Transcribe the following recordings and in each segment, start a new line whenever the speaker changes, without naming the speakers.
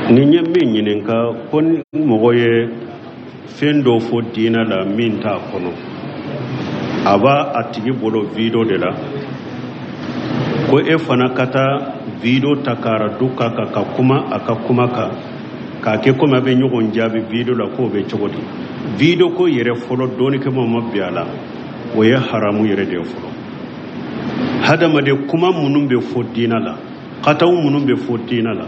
Nin ye min ɲininka ko ni mɔgɔ ye fɛn dɔ fɔ diinɛ la min t'a kɔnɔ, a b'a a tigi bolo video de la, ko e fana ka taa video ta ka aradu k'a kan, ka kuma a ka kuma kan, k'a kɛ komi a bɛ ɲɔgɔn jaabi video la, k'o bɛ cogo di? Video ko yɛrɛ fɔlɔ, dɔnnikɛbaaw ma bɛn a la, o ye haramu yɛrɛ de ye fɔlɔ. Hadamaden kuma minnu bɛ fɔ diinɛ la, kataw minnu bɛ fɔ diinɛ la,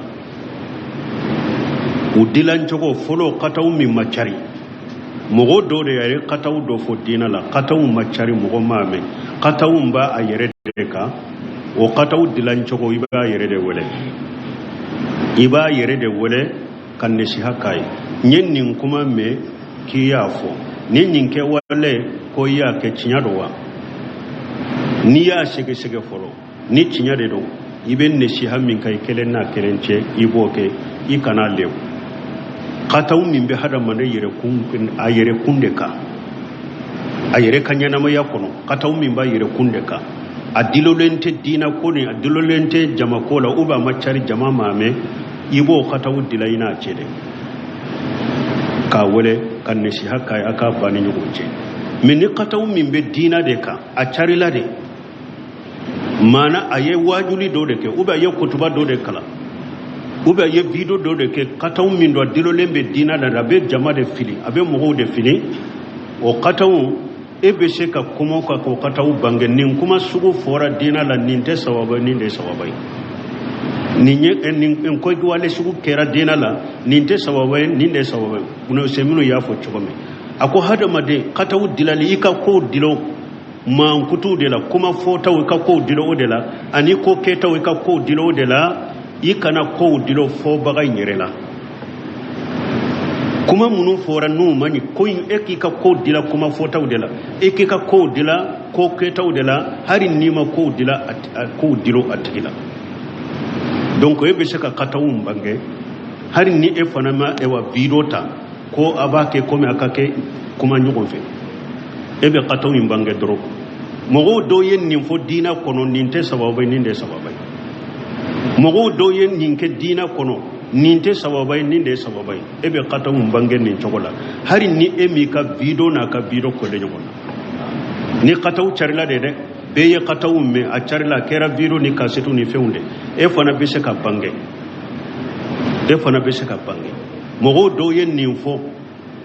u dilancogo fɔlɔ, kataw min ma cari, mɔgɔ dɔw de ye kataw dɔ fɔ diinɛ la, kataw ma cari, mɔgɔ m'a mɛn, kataw b'a a yɛrɛ de kan. O kataw dilancogo, i b'a yɛrɛ de wele, i b'a yɛrɛ de wele ka nasiha k'a ye. N ye nin kuma mɛn k'i y'a fɔ, ni nin kɛwale ko i y'a kɛ, tiɲɛ don wa? N'i y'a sɛgɛsɛgɛ fɔlɔ, ni tiɲɛ de don, i bɛ nasiha min kɛ i kelen n'a kelen cɛ, i b'o kɛ, i kana lebu. Kataw min bɛ hadamaden yɛrɛ kun, a yɛrɛ kun de kan, a yɛrɛ ka ɲɛnamaya kɔnɔ, kataw min b'a yɛrɛ kun de kan, a dilolen tɛ diinɛ ko ni a dilolen tɛ jama ko la, ou bien a ma cari, jama m'a mɛn, i b'o kataw dila i n'a cɛ de, k'a wele ka nasiha k'a ye, a k'a ban ni ɲɔgɔn cɛ. Mais ni kataw min bɛ diinɛ de kan, a carila de, maana a ye waajuli dɔ de kɛ, ou bien a ye kutuba dɔ de kalan, ou bien a ye video dɔ de kɛ, kataw min don a dilolen bɛ diinɛ la, a bɛ jama de fili, a bɛ mɔgɔw de fili, o kataw e bɛ se ka kuma ka k'o kataw bange. Nin kuma sugu fɔra diinɛ la, nin tɛ sawaba ye, nin de ye sawaba ye. Nin ye nin kowale sugu kɛra diinɛ la, nin tɛ sawaba ye, nin de ye sawaba ye. Ibn Usaymin y'a fɔ cogo min, a ko hadamaden kataw dilali, i ka kow dilo mankutuw de la, kuma fɔtaw, i ka kow dilo o de la, ani ko kɛtaw, i ka kow dilo o de la, i kana kow dilo fɔbaga in yɛrɛ la. Kuma minnu fɔra n'u ma ɲi ko in, e k'i ka kow dila kuma fɔtaw de la, e k'i ka kow dila ko kɛtaw de la, hali n'i ma kow dila a kow dilo a tigi la. Donc e bɛ se ka kataw bange hali ni e fana ma ewa video ta ko a b'a kɛ komi a ka kɛ kuma ɲɔgɔn fɛ, e bɛ kataw in bange dɔrɔn. Mɔgɔw dɔw ye nin fɔ diinɛ kɔnɔ, nin tɛ sababa ye, nin de ye sababa ye. Mɔgɔw dɔw ye nin kɛ diinɛ kɔnɔ, nin tɛ sababa ye, nin de ye sababa ye. E bɛ kataw bange nin cogo la, hali ni e m'i ka video n'a ka video kɔlɛ ɲɔgɔn na. Ni kataw carila de dɛ, bɛɛ ye kataw mɛn, a carila, a kɛra video ni kasɛtiw ni fɛnw de, e fana bɛ se ka bange, e fana bɛ se ka bange. Mɔgɔw dɔw ye nin fɔ,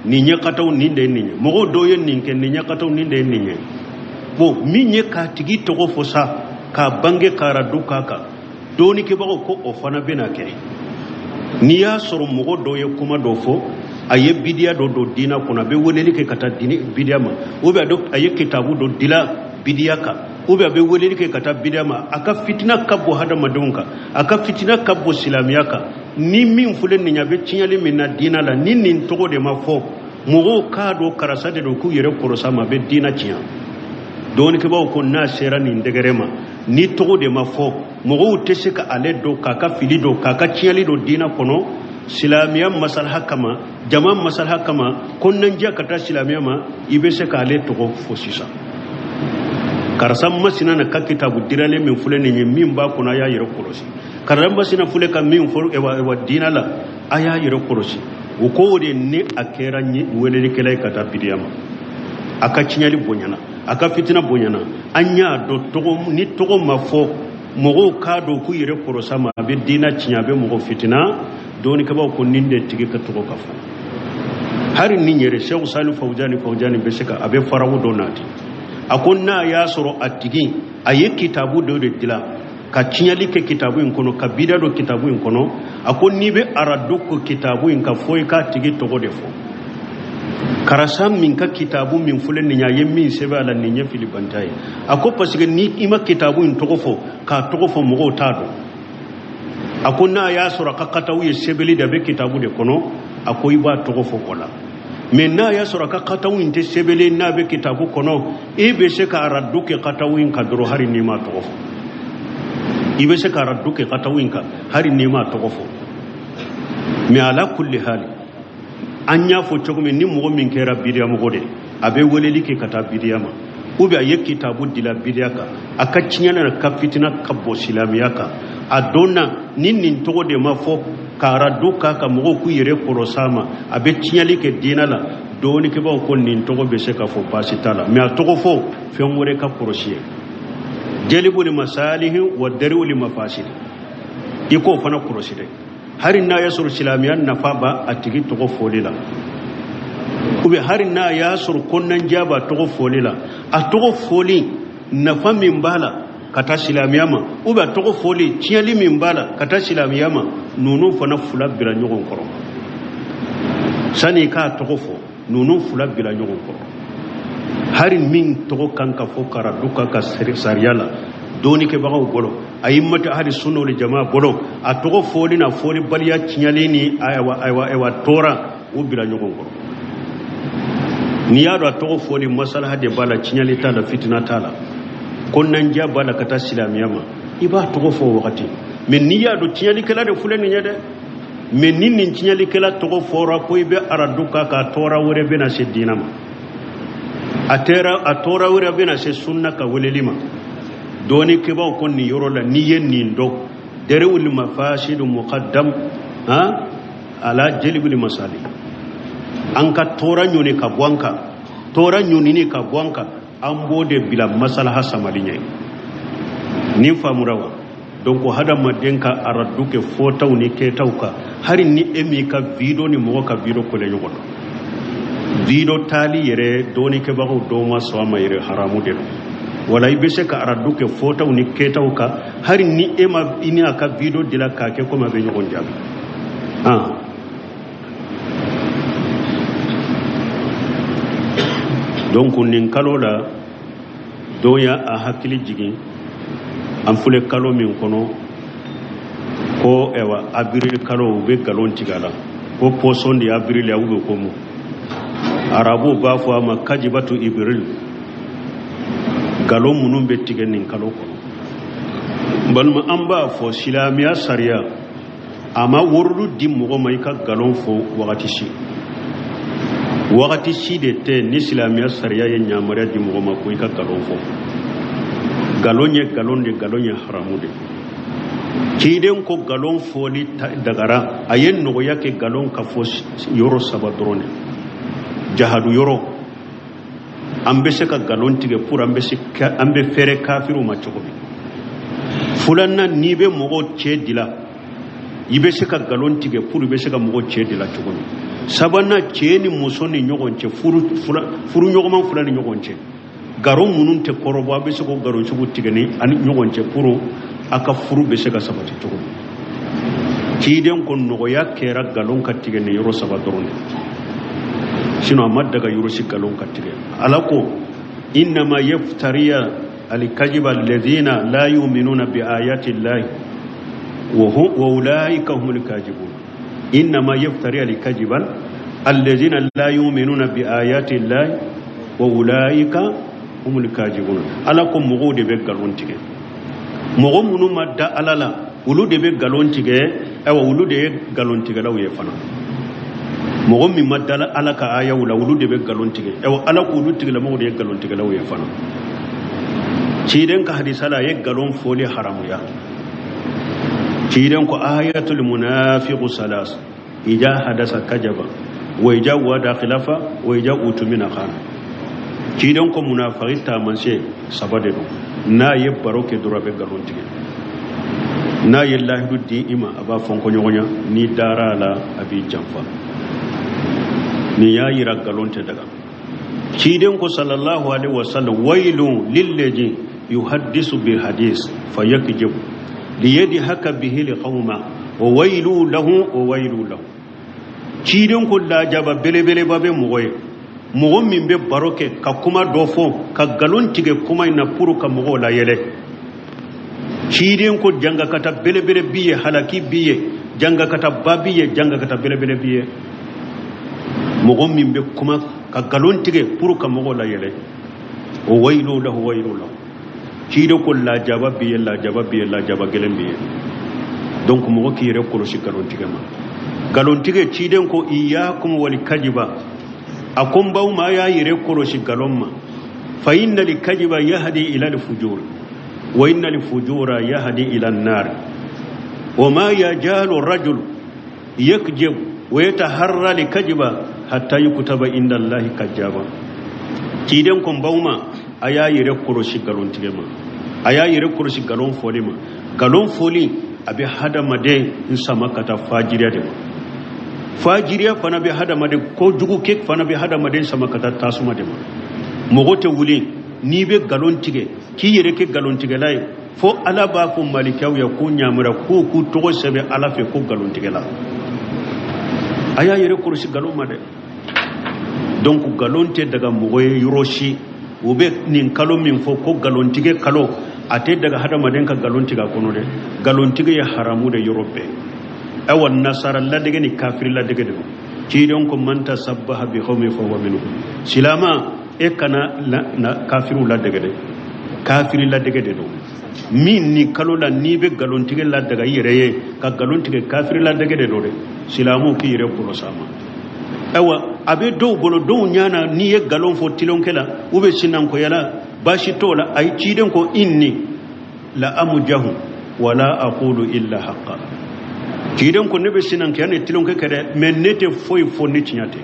nin ye kataw, nin de ye nin ye. Mɔgɔw dɔw ye nin kɛ, nin ye kataw, nin de ye nin ye. Bon, min ye k'a tigi tɔgɔ fɔ sa, k'a bange, k'a radu k'a kan, dɔɔnikɛbagaw ko o fana bɛna kɛ. N'i y'a sɔrɔ mɔgɔ dɔw ye kuma dɔ fɔ, a ye bidiya dɔ don diinɛ kɔnɔ, a bɛ weleli kɛ ka taa bidiya ma, ou bien a ye kitabu dɔ dila bidiya kan, ou bien a bɛ weleli kɛ ka taa bidiya ma, a ka fitina ka bon hadamadenw kan, a ka fitina ka bon silamɛya kan, ni min filɛ nin ye, a bɛ tiɲɛli min na diinɛ la, ni nin tɔgɔ de ma fɔ, mɔgɔw k'a dɔn karisa de don, k'u yɛrɛ kɔrɔsa ma, a bɛ diinɛ tiɲɛ. Dɔɔnikɛbaaw ko n'a sera nin degré ma, ni tɔgɔ de ma fɔ, mɔgɔw tɛ se ka ale dɔn, k'a ka fili dɔn, k'a ka tiɲɛli dɔn diinɛ kɔnɔ, silamɛya masalaha kama, jama masalaha kama, kɔnɔnajɛ ka taa silamɛya ma, i bɛ se k'ale tɔgɔ fɔ sisan. Karisa masina na ka kitabu diralen min filɛ nin ye, min b'a kɔnɔ, a y'a yɛrɛ kɔlɔsi. Karisa masina filɛ ka min fɔ ewa diinɛ la, a y'a yɛrɛ kɔlɔsi. O ko o de ni a kɛra welelikɛla ye ka taa bidiya ma, a ka tiɲɛli bonyana, a ka fitina bonyana, an y'a dɔn tɔgɔ ni tɔgɔ ma fɔ, mɔgɔw k'a dɔn k'u yɛrɛ kɔrɔsa ma, a bɛ diinɛ tiɲɛ, a bɛ mɔgɔ fitina. Dɔɔnikɛbaaw ko nin de tigi ka tɔgɔ ka fɔ. Hali ni yɛrɛ Sɛku Sali Fawuzani, Fawuzani bɛ se ka a bɛ farawo dɔ nati, a ko n'a y'a sɔrɔ a tigi a ye kitabu dɔ de dilan ka tiɲɛli kɛ kitabu in kɔnɔ, ka bida dɔ kitabu in kɔnɔ, a ko n'i bɛ aradu ko kitabu in kan, fo i k'a tigi tɔgɔ de fɔ. Karisa min ka kitabu min filɛ nin ye, a ye min sɛbɛn a la, nin ye filibanta ye. A ko parce que ni i ma kitabu in tɔgɔ fɔ, k'a tɔgɔ fɔ, mɔgɔw t'a dɔn. A ko n'a y'a sɔrɔ a ka kataw ye sɛbɛnni de, a bɛ kitabu de kɔnɔ, a ko i b'a tɔgɔ fɔ o la. Mais n'a y'a sɔrɔ a ka kataw in tɛ sɛbɛnni n'a bɛ kitabu kɔnɔ, i bɛ se ka aradu kɛ kataw in kan dɔrɔn, hali n'i m'a tɔgɔ fɔ. I bɛ se ka aradu kɛ kataw in kan hali n'i m'a tɔgɔ fɔ. Mais ala kulli hali, an y'a fɔ cogo min, ni mɔgɔ min kɛra bidiyamɔgɔ de, a bɛ weleli kɛ ka taa bidiya ma, ou bien a ye kitabu dila bidiya kan, a ka tiɲɛ na, ka fitina ka bɔ silamɛya kan, a dɔnna ni nin tɔgɔ de ma fɔ, Ka aradu k'a kan mɔgɔw k'u yɛrɛ kɔlɔsi a ma, a bɛ tiɲɛli kɛ diinɛ la. Dɔnnikɛbaaw ko nin tɔgɔ bɛ se ka fɔ, baasi t'a la, mais a tɔgɔ fɔ fɛn wɛrɛ ka kɔlɔsi ye. Jalibu li masalihi wa dari'u li mafasidi, i k'o fana kɔlɔsi dɛ. Hali n'a y'a sɔrɔ silamɛya nafa b'a a tigi tɔgɔ fɔli la, ou bien hali n'a y'a sɔrɔ kɔnɔnajɛya b'a tɔgɔ fɔli la, a tɔgɔ fɔli nafa min b'a la ka taa silamɛya ma, ou bien a tɔgɔ fɔli tiɲɛli min b'a la ka taa silamɛya ma, ninnu fana fila bila ɲɔgɔn kɔrɔ. Sani i k'a tɔgɔ fɔ, ninnu fila bila ɲɔgɔn kɔrɔ. Hali min tɔgɔ kan ka fɔ karadu kan ka sariya la dɔnnikɛbagaw bolo, a yi mata hali sunna wal jamaa bolo, a tɔgɔ fɔli n'a fɔlibaliya tiɲɛli ni ayiwa ayiwa ayiwa tɔɔra, u bila ɲɔgɔn kɔrɔ. N'i y'a dɔn a tɔgɔ fɔli masalaha de b'a la, tiɲɛli t'a la, fitina t'a la, kɔnɔnajɛya b'a la ka taa silamɛya ma, i b'a tɔgɔ fɔ o wagati. Mais n'i y'a dɔn tiɲɛlikɛla de filɛ nin ye dɛ, mais ni nin tiɲɛlikɛla tɔgɔ fɔra ko i bɛ aradu k'a kan, a tɔɔrɔ wɛrɛ bɛna se diinɛ ma, a tɔɔrɔ wɛrɛ bɛna se sunna ka weleli ma. Dɔnnikɛbaaw ko nin yɔrɔ la, n'i ye nin dɔn, dari'ul mafasidu muqaddam ha ala jalibul masali, an ka tɔɔrɔ ɲoni ka bɔ an kan, tɔɔrɔ ɲonini ka bɔ an kan, an b'o de bila masalaha samali ɲɛ. Nin faamura wa? Donc hadamaden ka aradu kɛ fɔtaw ni kɛtaw kan, hali ni e m'i ka video ni mɔgɔ ka video kole ɲɔgɔn na. Video taali yɛrɛ dɔnnikɛbagaw dɔw ma sɔn a ma yɛrɛ, haramu de don. Wala i bɛ se ka aradu kɛ fɔtaw ni kɛtaw kan, hali ni e ma i ni a ka video dila k'a kɛ komi a bɛ ɲɔgɔn jaabi. Donc nin kalo la, dɔw y'a a hakili jigin an filɛ kalo min kɔnɔ, ko ɛwa avril kalo u bɛ nkalon tigɛ a la, ko poisson de avril aw bɛ ko mun, arabuw b'a fɔ a ma kajibatu ibril, nkalon minnu bɛ tigɛ nin kalo kɔnɔ. Balima, an b'a fɔ silamɛya sariya a ma worodu di mɔgɔ ma i ka nkalon fɔ wagati si. Wagati si de tɛ ni silamɛya sariya ye yamaruya di mɔgɔ ma ko i ka nkalon fɔ. Nkalon ye nkalon de, nkalon ye haramu de. Ciden ko nkalon fɔli dagara, a ye nɔgɔya kɛ nkalon ka fɔ yɔrɔ saba dɔrɔn de. Jahadu yɔrɔ, an bɛ se ka nkalon tigɛ pour an bɛ se ka, an bɛ fɛrɛ kafiriw ma cogo min. Filanan, n'i bɛ mɔgɔw cɛ dila, i bɛ se ka nkalon tigɛ pour i bɛ se ka mɔgɔw cɛ dila cogo min. Sabanan, cɛ ni muso ni ɲɔgɔn cɛ, furu ɲɔgɔnman fila ni ɲɔgɔn cɛ, nkalon minnu tɛ kɔrɔbɔ, a bɛ se k'o nkalon sugu tigɛ ni ani ɲɔgɔn cɛ pour a ka furu bɛ se ka sabati cogo min. Ciden ko nɔgɔya kɛra nkalon ka tigɛ ni yɔrɔ saba dɔrɔn de, sinon a ma daga yɔrɔ si nkalon ka tigɛ. Ala ko innama yaftariya alkajiba alladhina la yu'minuna bi ayati llahi wa hum wa ulaika humul kajibun. Innama yaftari alkajiba alladhina la yu'minuna bi ayati llahi wa ulaika humul kajibun. Ala ko mɔgɔw de bɛ nkalon tigɛ, mɔgɔ minnu ma da Ala la olu de bɛ nkalon tigɛ, ayiwa olu de ye nkalontigɛlaw ye fana. Mɔgɔ min ma da Ala ka ayaw la olu de bɛ nkalon tigɛ, ayiwa Ala ko olu tigilamɔgɔw de ye nkalontigɛlaw ye fana. Ciden ka hadisa la a ye nkalon fɔli haramuya. Ciden ko ayatul munafiqu salas ija hadasa kajaba wa ija wada khilafa wa ija utumina khana. Ciden ko munafiki taamasiyɛn saba de don, n'a ye baro kɛ dɔrɔn a bɛ nkalon tigɛ, n'a ye lahidu di i ma a b'a fɔ n kɔɲɔgɔnya, n'i dara a la a b'i janfa. Nin y'a yira nkalon tɛ daga. Ciden ko sallallahu alaihi wasallam wailun lillazi yuhaddisu bil hadis fayakjibu liyadhaka bihi liqauma wa wailu lahu wa wailu lahu. Ciden ko lajaba belebeleba bɛ mɔgɔ ye, mɔgɔ min bɛ baro kɛ ka kuma dɔ fɔ ka nkalon tigɛ kuma in na pour ka mɔgɔw layɛlɛ. Ciden ko jangakata belebele b'i ye, halaki b'i ye, jangakata ba b'i ye, jangakata belebele b'i ye. Mɔgɔ min bɛ kuma ka nkalon tigɛ pour ka mɔgɔw layɛlɛ, o wayilu lahu wayilu lahu. Ciden ko lajaba b'i ye, lajaba b'i ye, lajaba gɛlɛn b'i ye. Donc mɔgɔ k'i yɛrɛ kɔlɔsi nkalon tigɛ ma. Nkalon tigɛ, ciden ko iyyakum wal kajiba, a ko n baw ma a y'a yɛrɛ kɔlɔsi nkalon ma. Fa inna al kajiba yahdi ila al fujur wa inna al fujura yahdi ila an nar wa ma yajalu rajul Yakjib wa yataharra al-kadhiba hatta yukutaba inda Allahi kajjaba. Ciden ko bawma a y'a yɛrɛ kɔlɔsi nkalontigɛ ma, a y'a yɛrɛ kɔlɔsi nkalon fɔli ma. Nkalon fɔli a bɛ hadamaden n sama ka taa fajiriya de ma. Fajiriya fana bɛ hadamaden, kojugu kɛ fana bɛ hadamaden sama ka taa tasuma de ma. Mɔgɔ tɛ wuli n'i bɛ nkalon tigɛ k'i yɛrɛ kɛ nkalontigɛla ye, fo Ala b'a fɔ malikaw ye ko ɲamura k'u k'u tɔgɔ sɛbɛn Ala fɛ ko nkalontigɛla. A y'a yɛrɛ kɔlɔsi nkalon ma dɛ. Donc nkalon tɛ daga mɔgɔ ye yɔrɔ si. U bɛ nin kalo min fɔ ko nkalontigɛ kalo, a tɛ daga hadamaden ka nkalon tigɛ a kɔnɔ dɛ. Nkalontigɛ ye haramu de yɔrɔ bɛɛ. Awa nasara ladege ni kafiri ladege de don. Ciden ko man tasabbaha bi qawmin fa huwa minhum. Silama, e kana na kafiriw ladege dɛ, kafiri ladege de don. Min ni kalo la n'i bɛ nkalontigɛ ladaga i yɛrɛ ye ka nkalon tigɛ, kafiri ladege de don dɛ. Silamɛw k'i yɛrɛ kɔlɔsi a ma. Ayiwa, a bɛ dɔw bolo, dɔw ɲana n'i ye nkalon fɔ tilonkɛ la u bɛ sinankunya la, baasi t'o la. A ye ciden ko inni la amujahu wala aqulu illa haqqa. Ciden ko ne bɛ sinankunya ni tilonkɛ kɛ dɛ, mais ne tɛ foyi fɔ ni tiɲɛ tɛ.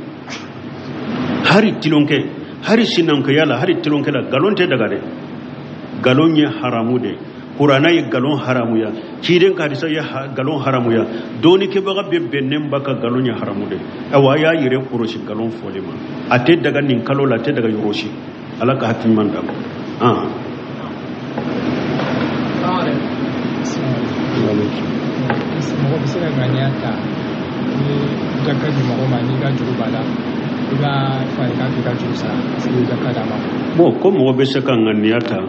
Hari tilonkɛ, hari sinankunya la, hari tilonkɛ la, nkalon tɛ daga dɛ. Nkalon ye haramu de. Kuranɛ ye nkalon haramuya, ciden ka hadisa ye nkalon haramuya, dɔnnikɛbaga bɛ bɛnnen ba ka nkalon ye haramu de. Awa, a y'a yɛrɛ kɔlɔsi nkalon fɔli ma. A tɛ daga nin kalo la, a tɛ daga yɔrɔ si. Ala ka hakili ɲuman d'a ma.
Mɔgɔ bɛ se ka ŋaniya ta ni jaka di mɔgɔ ma, n'i ka juru b'a la, i b'a fɔ a ye k'a k'i ka juru sara parce que i ye jaka d'a ma.
Bon, ko mɔgɔ bɛ se ka ŋaniya ta,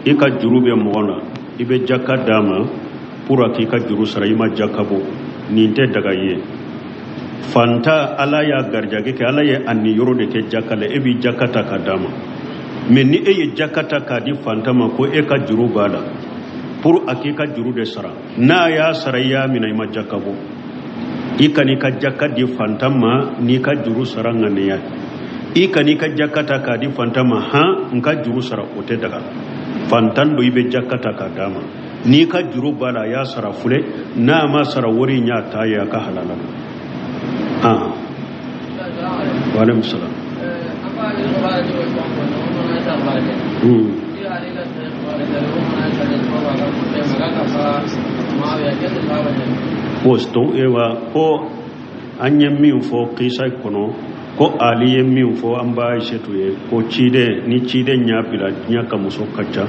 i ka juru bɛ mɔgɔ la, i bɛ jaka d'a ma pour a k'i ka juru sara, i ma jaka bɔ, nin tɛ daga i ye. Fanta, Ala y'a garijɛgɛ kɛ, Ala ye a niyɔrɔ de kɛ jaka la, e b'i jaka ta k'a d'a ma. Mais ni e ye jaka ta k'a di fanta ma ko e ka juru b'a la pour a k'i ka juru de sara, n'a y'a sara, i y'a minɛ, i ma jaka bɔ. I kan'i ka jaka di fanta ma n'i ka juru sara ŋaniya. I kan'i ka jaka ta k'a di fanta ma, han, n ka juru sara, o tɛ daga. Fantan don, i bɛ jaka ta k'a d'a ma, n'i ka juru b'a la, a y'a sara fule, n'a ma sara, wari in y'a ta ye, a ka halala don. Wa aleykum salam. Ewa ko an ye min fɔ kisa kɔnɔ, ko Ali ye min fɔ an ba Ayisetu ye, ko ciden ni ciden y'a bila diɲɛ ka muso ka ca,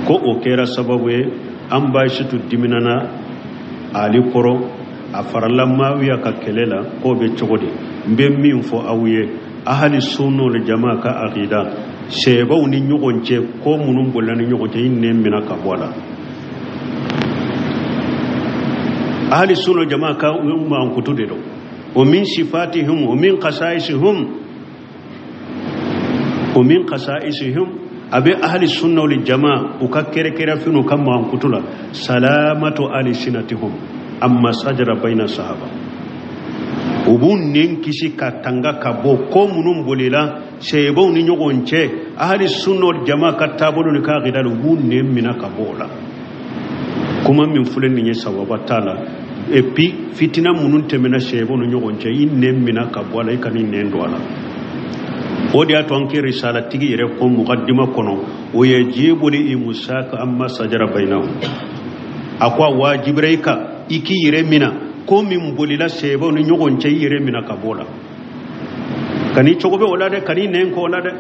ko o kɛra sababu ye an ba Ayisetu diminana Ali kɔrɔ, a farala Maawiya ka kɛlɛ la, k'o bɛ cogo di? N bɛ min fɔ aw ye, ahali sunna wal jamaa ka akida, sɛbaw ni ɲɔgɔn cɛ ko minnu bolila ni ɲɔgɔn cɛ, i nɛn minɛ ka bɔ a la. Ahali sunna wal jamaa ka mankutu de don. O min sifatihim, o min qasaisihum, o min qasaisihim, a bɛ ahali sunna wal jamaa u ka kɛrɛkɛrɛfin u ka mankutu la, salamatu alisinatihum amma sajara bayna sahaba. U b'u nɛn kisi ka tanga ka bɔ ko minnu bolila sɛbaw ni ɲɔgɔn cɛ. Ahali sunna wal jamaa ka taabolo ni ka akida, u b'u nɛn minɛ ka bɔ o la. Kuma min filɛ nin ye, sawaba t'a la. Et puis fitina minnu tɛmɛna sɛbaw ni ɲɔgɔn cɛ, i nɛn minɛ ka bɔ a la, i kan'i nɛn don a la. O de y'a to an kɛ risalatigi yɛrɛ ko mukaddima kɔnɔ, o ye jibuli imusaka amma sajara bayinahum. A ko a wajibira i kan i k'i yɛrɛ minɛ ko min bolila sɛbaw ni ɲɔgɔn cɛ, i yɛrɛ minɛ ka bɔ o la. Kan'i cogo bɛ o la dɛ, kan'i nɛn kɔ o la dɛ.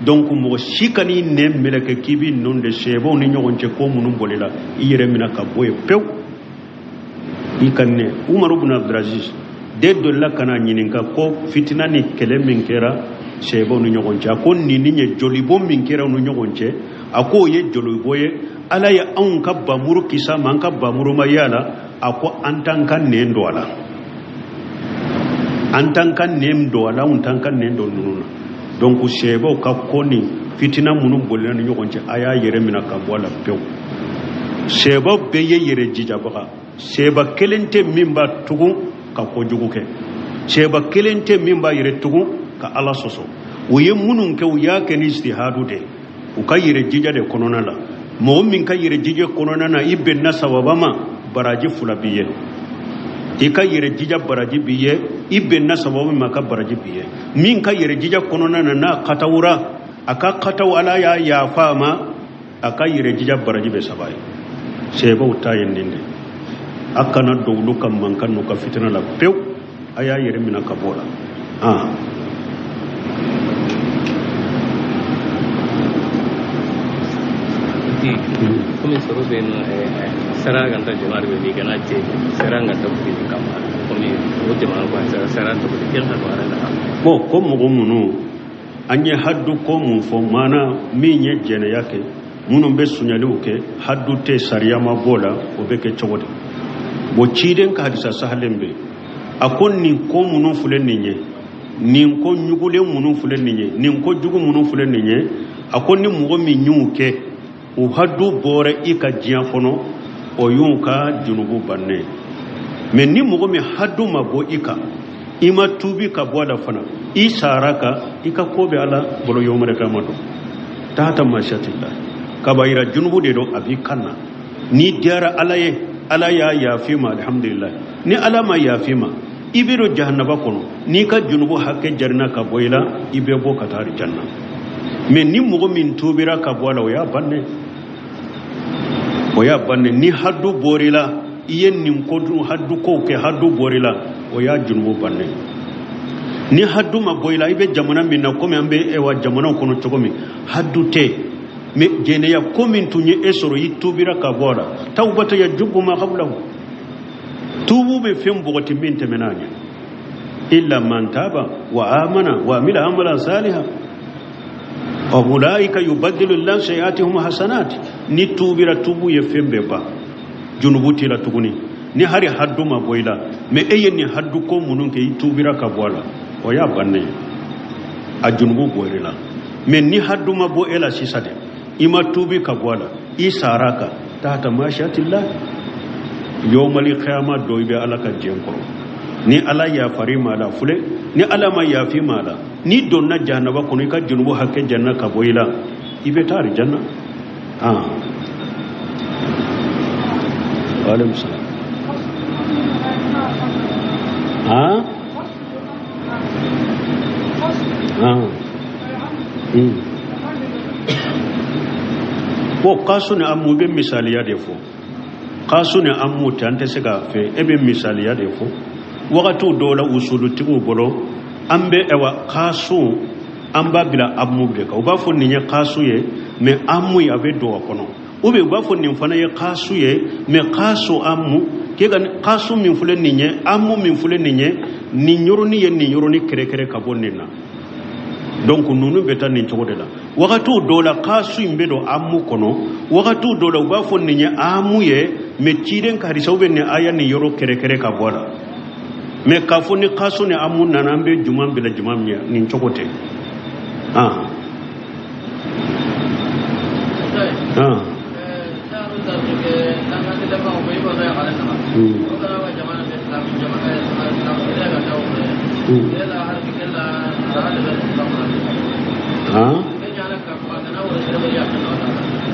Donc mɔgɔ si kan'i nɛn meleke k'i b'i nɔn de sɛbaw ni ɲɔgɔn cɛ ko minnu bolila, i yɛrɛ minɛ ka bɔ yen pewu. I ka nɛ Umaru bin Abdulaziz den dɔ la ka na ɲininka ko fitina ni kɛlɛ min kɛra sɛbaw ni ɲɔgɔn cɛ, a ko nin ni ye jolibɔ min kɛra u ni ɲɔgɔn cɛ, a k'o ye jolibɔ ye. Ala ye anw ka bamuru kisa ma, an ka bamuru ma y'a la, a ko an t'an ka nɛn don a la, an t'an ka nɛn don a la, anw t'an ka nɛn don ninnu na. Donc sɛbaw ka ko ni fitina minnu bolila ni ɲɔgɔn cɛ, a y'a yɛrɛ minɛ ka bɔ a la pewu. Sɛbaw bɛɛ ye yɛrɛ jijabaga. Sɛba kelen tɛ min b'a tugun ka kojugu kɛ, sɛba kelen tɛ min b'a yɛrɛ tugun ka Ala sɔsɔ. U ye minnu kɛ, u y'a kɛ ni istihadu de, u ka yɛrɛ jija de kɔnɔna la. Mɔgɔ min ka yɛrɛ jija kɔnɔna na, i bɛnna sababa ma, baraji fila b'i ye. I ka yɛrɛ jija baraji b'i ye, i bɛnna sababu ma ka baraji b'i ye. Min ka yɛrɛ jija kɔnɔna na n'a katawura, a ka kataw Ala y'a yafa a ma, a ka yɛrɛ jija baraji bɛ saba ye. Sɛbɛw ta ye nin de. A kana don olu ka mankan n'u ka fitina la pewu, a y'a yɛrɛ minɛ ka bɔ o la.
Komi sɔrɔ bɛ yen nɔ, sara ka taa jamana bɛ bi kana cɛ sara ka taa bi kama komi o jamana ko sara sara tɔgɔ di kɛ ka don ala la.
Bon, ko mɔgɔ minnu an ye haddu ko mun fɔ, maana min ye jɛnɛya kɛ, minnu bɛ suɲɛliw kɛ, haddu tɛ, sariya ma b'o la, o bɛ kɛ cogo di? Bon, ciden ka hadisa sahalen bɛ yen, a ko nin ko minnu filɛ nin ye, nin ko ɲugulen minnu filɛ nin ye, nin ko jugu minnu filɛ nin ye, a ko ni mɔgɔ min y'u kɛ, u haddu bɔra i ka diɲɛ kɔnɔ, o y'u ka junubu bannen. Mais ni mɔgɔ min haddu ma bɔ i kan, i ma tuubi ka bɔ a la fana, i sara ka i ka ko bɛ Ala bolo yomare kama don tahata mashatillah, kaba yira junubu de don, a b'i kan na. N'i diyara Ala ye, Ala y'a yafi ma, alhamdulillah. Ni Ala ma yafi ma, i bɛ don jahannaba kɔnɔ. N'i ka junubu hakɛ jarina ka bɔ i la, i bɛ bɔ ka taa aljanna. Mais ni mɔgɔ min tuubira ka bɔ a la, o y'a bannen, o y'a bannen. Ni haddu bɔr'i la, i ye nin ko haddu kow kɛ, haddu bɔr'i la, o y'a junubu bannen. Ni haddu ma bɔ i la, i bɛ jamana min na, komi an bɛ ewa jamanaw kɔnɔ cogo min, haddu tɛ, mais jɛnɛya ko min tun ye e sɔrɔ, i tuubira ka bɔ a la, tawbata yajubu ma qablahu, tuubu bɛ fɛn bɔgɔti min tɛmɛna a ɲɛ, illa man taba wa amana wa amila amalan salihan wa ulaika yubaddilu llahu sayiatihum hasanat. Ni tuubira, tuubu ye fɛn bɛɛ ban, junubu t'i la tuguni. Ni hari haddu ma bɔ i la, mais e ye nin haddu ko minnu kɛ, i tuubira ka bɔ a la, o y'a bannen ye, a junubu bɔr'i la. Mais ni haddu ma bɔ e la sisan dɛ, i ma tuubi ka bɔ a la, i sara ka tahta mashiatillah, yawmali qiyama dɔ i bɛ Ala ka diɲɛ kɔrɔ. Ni Ala yafar'i ma la fule, ni Ala ma yafi ma la, n'i donna jahanaba kɔnɔ, i ka junubu hakɛ janna ka bɔ i la, i bɛ taa aljanna. Wa alaikum salam. Bon, kasu ni amu bɛ misaliya de fɔ. Kasu ni amu tɛ, an tɛ se k'a fɛ, e bɛ misaliya de fɔ. Wagatiw dɔw la usulutigiw bolo, an bɛ ɛwa kasu an b'a bila amu de kan. U b'a fɔ nin ye kasu ye, mais amu ye a bɛ don a kɔnɔ. Ou bien u b'a fɔ nin fana ye kasu ye, mais kasu amu k'e ka kasu min filɛ nin ye, amu min filɛ nin ye, nin yɔrɔnin ye nin yɔrɔnin kɛrɛkɛrɛ ka bɔ nin na. Donc ninnu bɛ taa nin cogo de la. Wagatiw dɔw la kasu in bɛ don amu kɔnɔ, wagatiw dɔw la u b'a fɔ nin ye amu ye, mais ciden ka hadisaw bɛ nin aya nin yɔrɔ kɛrɛkɛrɛ ka bɔ a la. Mais k'a fɔ ni kasu ni amu nana, an bɛ juma bila juma min ye, nin cogo tɛ.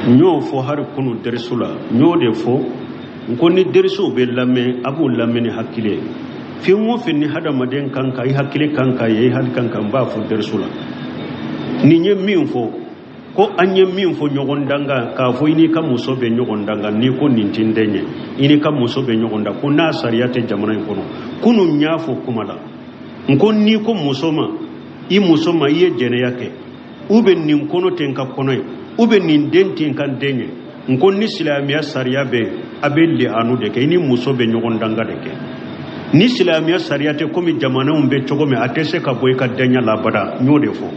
N y'o fɔ hali kunu derisu la, n y'o de fɔ, n ko ni derisuw bɛ lamɛn, a b'u lamɛn ni hakili ye. Fɛn o fɛn ni hadamaden kan ka i hakili kan ka ye, i hakili kan ka, n b'a fɔ derisu la. Nin ye min fɔ, ko an ye min fɔ ɲɔgɔn danga, k'a fɔ i n'i ka muso bɛ ɲɔgɔn danga, n'i ko nin tɛ n den ye, i n'i ka muso bɛ ɲɔgɔn da, ko n'a sariya tɛ jamana in kɔnɔ. Kunun n y'a fɔ kuma la, n ko n'i ko muso ma, i muso ma, i ye jɛnɛya kɛ, ou bien nin kɔnɔ tɛ n ka kɔnɔ ye, ou bien nin den tɛ n ka den ye, n ko ni silamɛya sariya bɛ yen, a bɛ li'anu de kɛ, i ni muso bɛ ɲɔgɔn danga de kɛ. Ni silamɛya sariya tɛ, komi jamanaw bɛ cogo min, a tɛ se ka bɔ i ka denya la abada. N y'o de fɔ.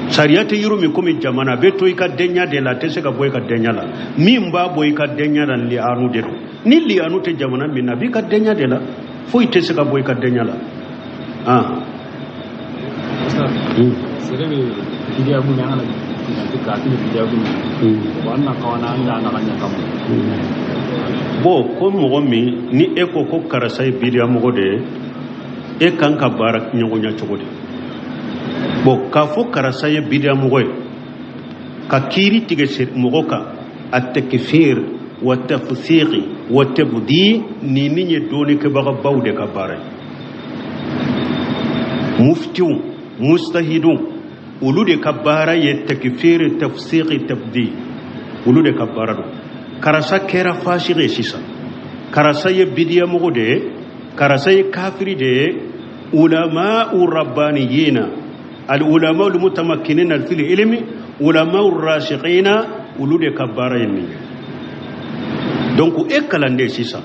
Sariya tɛ yɔrɔ min, komi jamana, a bɛ to i ka denya de la, a tɛ se ka bɔ i ka denya la. Min b'a bɔ i ka denya la, li'anu de don. Ni li'anu tɛ jamana min na, a b'i ka denya de la, foyi tɛ se ka bɔ i ka denya la.
Sere bɛ bidiya kun an kana ka ti bidiya kun wa na kawana an da na kan kama.
Bon, ko mɔgɔ min ni e ko ko karisa ye bidiya mɔgɔ de ye, e kan ka baara ɲɔgɔnya cogo di? Bon, k'a fɔ karisa ye bidiya mɔgɔ ye, ka kiiri tigɛ mɔgɔ kan, a takfir Wa tafsiqi wa tabdi, ni min ye dɔɔnikɛbagabaw de ka baara ye. Muftiw, mustahidun, olu de ka baara ye takfiri, tafsiqi, tabdi, olu de ka baara don. Karisa kɛra fasigi ye sisan, karisa ye bidiyamɔgɔ de ye, karisa ye kafiri de ye. Ulama'u rabbaniyina, al ulama al mutamakkinina fil ilmi, ulama rasikhina, olu de ka baara ye nin ye. Donc e kalanden sisan,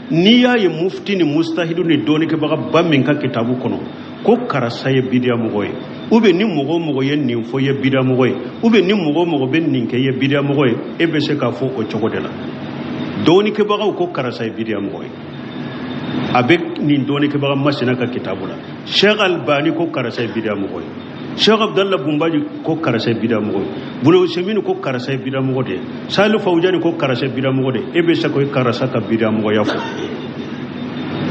n'i y'a ye mufti ni mustahidu ni dɔɔnikɛbaga ba min ka kitabu kɔnɔ ko karisa ye bidiyamɔgɔ ye, ou bien ni mɔgɔ o mɔgɔ ye nin fɔ ye bidiyamɔgɔ ye, ou bien ni mɔgɔ o mɔgɔ bɛ nin kɛ ye bidiyamɔgɔ ye, e bɛ se k'a fɔ o cogo de la. Dɔɔnikɛbagaw ko karisa ye bidiyamɔgɔ ye, a bɛ nin dɔɔnikɛbaga masina ka kitabu la. Sheikh Albani ko karisa ye bidiyamɔgɔ ye, Sheikh Abdallah Bumbaji ko karisa ye bidiyamɔgɔ ye, Buna Usaimin ko karisa ye bidiyamɔgɔ de ye, Salih Fawjani ko karisa ye bidiyamɔgɔ de ye. E bɛ se k'o karisa ka bidiyamɔgɔya fɔ.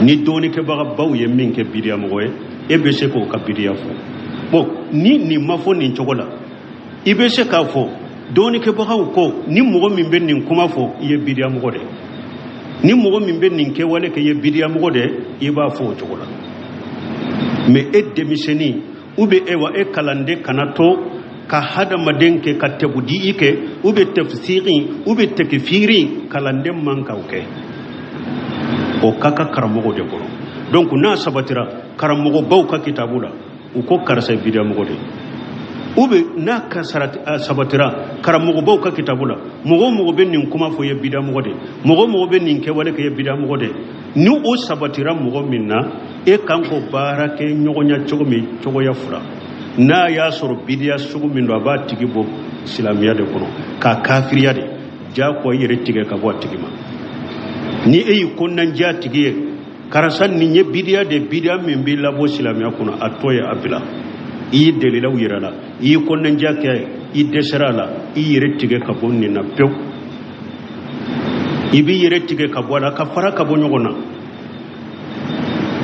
Ni dɔɔnikɛbaga baw ye min kɛ bidiyamɔgɔ ye, e bɛ se k'o ka bidiya fɔ. Bon, ni nin ma fɔ nin cogo la, i bɛ se k'a fɔ dɔɔnikɛbagaw ko ni mɔgɔ min bɛ nin kuma fɔ, i ye bidiyamɔgɔ de ye, ni mɔgɔ min bɛ nin kɛwale kɛ, i ye bidiyamɔgɔ de ye, i b'a fɔ o cogo la. Mais e denmisɛnnin ou bien e wa e kalanden kana to ka hadamaden kɛ ka tɛbudi kɛ, ou bien tafsiri, ou bien takfiri, kalanden man k'o kɛ, o ka kan karamɔgɔ de bolo. Donc n'a sabatira karamɔgɔbaw ka kitabu la, u ko karisa ye bidiyamɔgɔ de ye, ou bien n'a ka sabatira karamɔgɔbaw ka kitabu la, mɔgɔ o mɔgɔ bɛ nin kuma fɔ ye bidiyamɔgɔ de ye, mɔgɔ o mɔgɔ bɛ nin kɛwale kɛ ye bidiyamɔgɔ de ye, ni o sabatira mɔgɔ min na, e kan k'o baara kɛ ɲɔgɔnya cogo min, cogoya fila. N'a y'a sɔrɔ bidiya sugu min don, a b'a tigi bɔ silamɛya de kɔnɔ k'a kafiriya de, diyagoya i yɛrɛ tigɛ ka bɔ a tigi ma. Ni e y'i kɔnɔnajɛ a tigi ye, karisa nin ye bidiya de, bidiya min b'i labɔ silamɛya kɔnɔ, a tɔ ye a bila. I y'i delilaw yɛrɛ la, i y'i kɔnɔnajɛ kɛ, i dɛsɛra a la, i yɛrɛ tigɛ ka bɔ nin na pewu. I b'i yɛrɛ tigɛ ka bɔ a la, ka fara ka bɔ ɲɔgɔn na,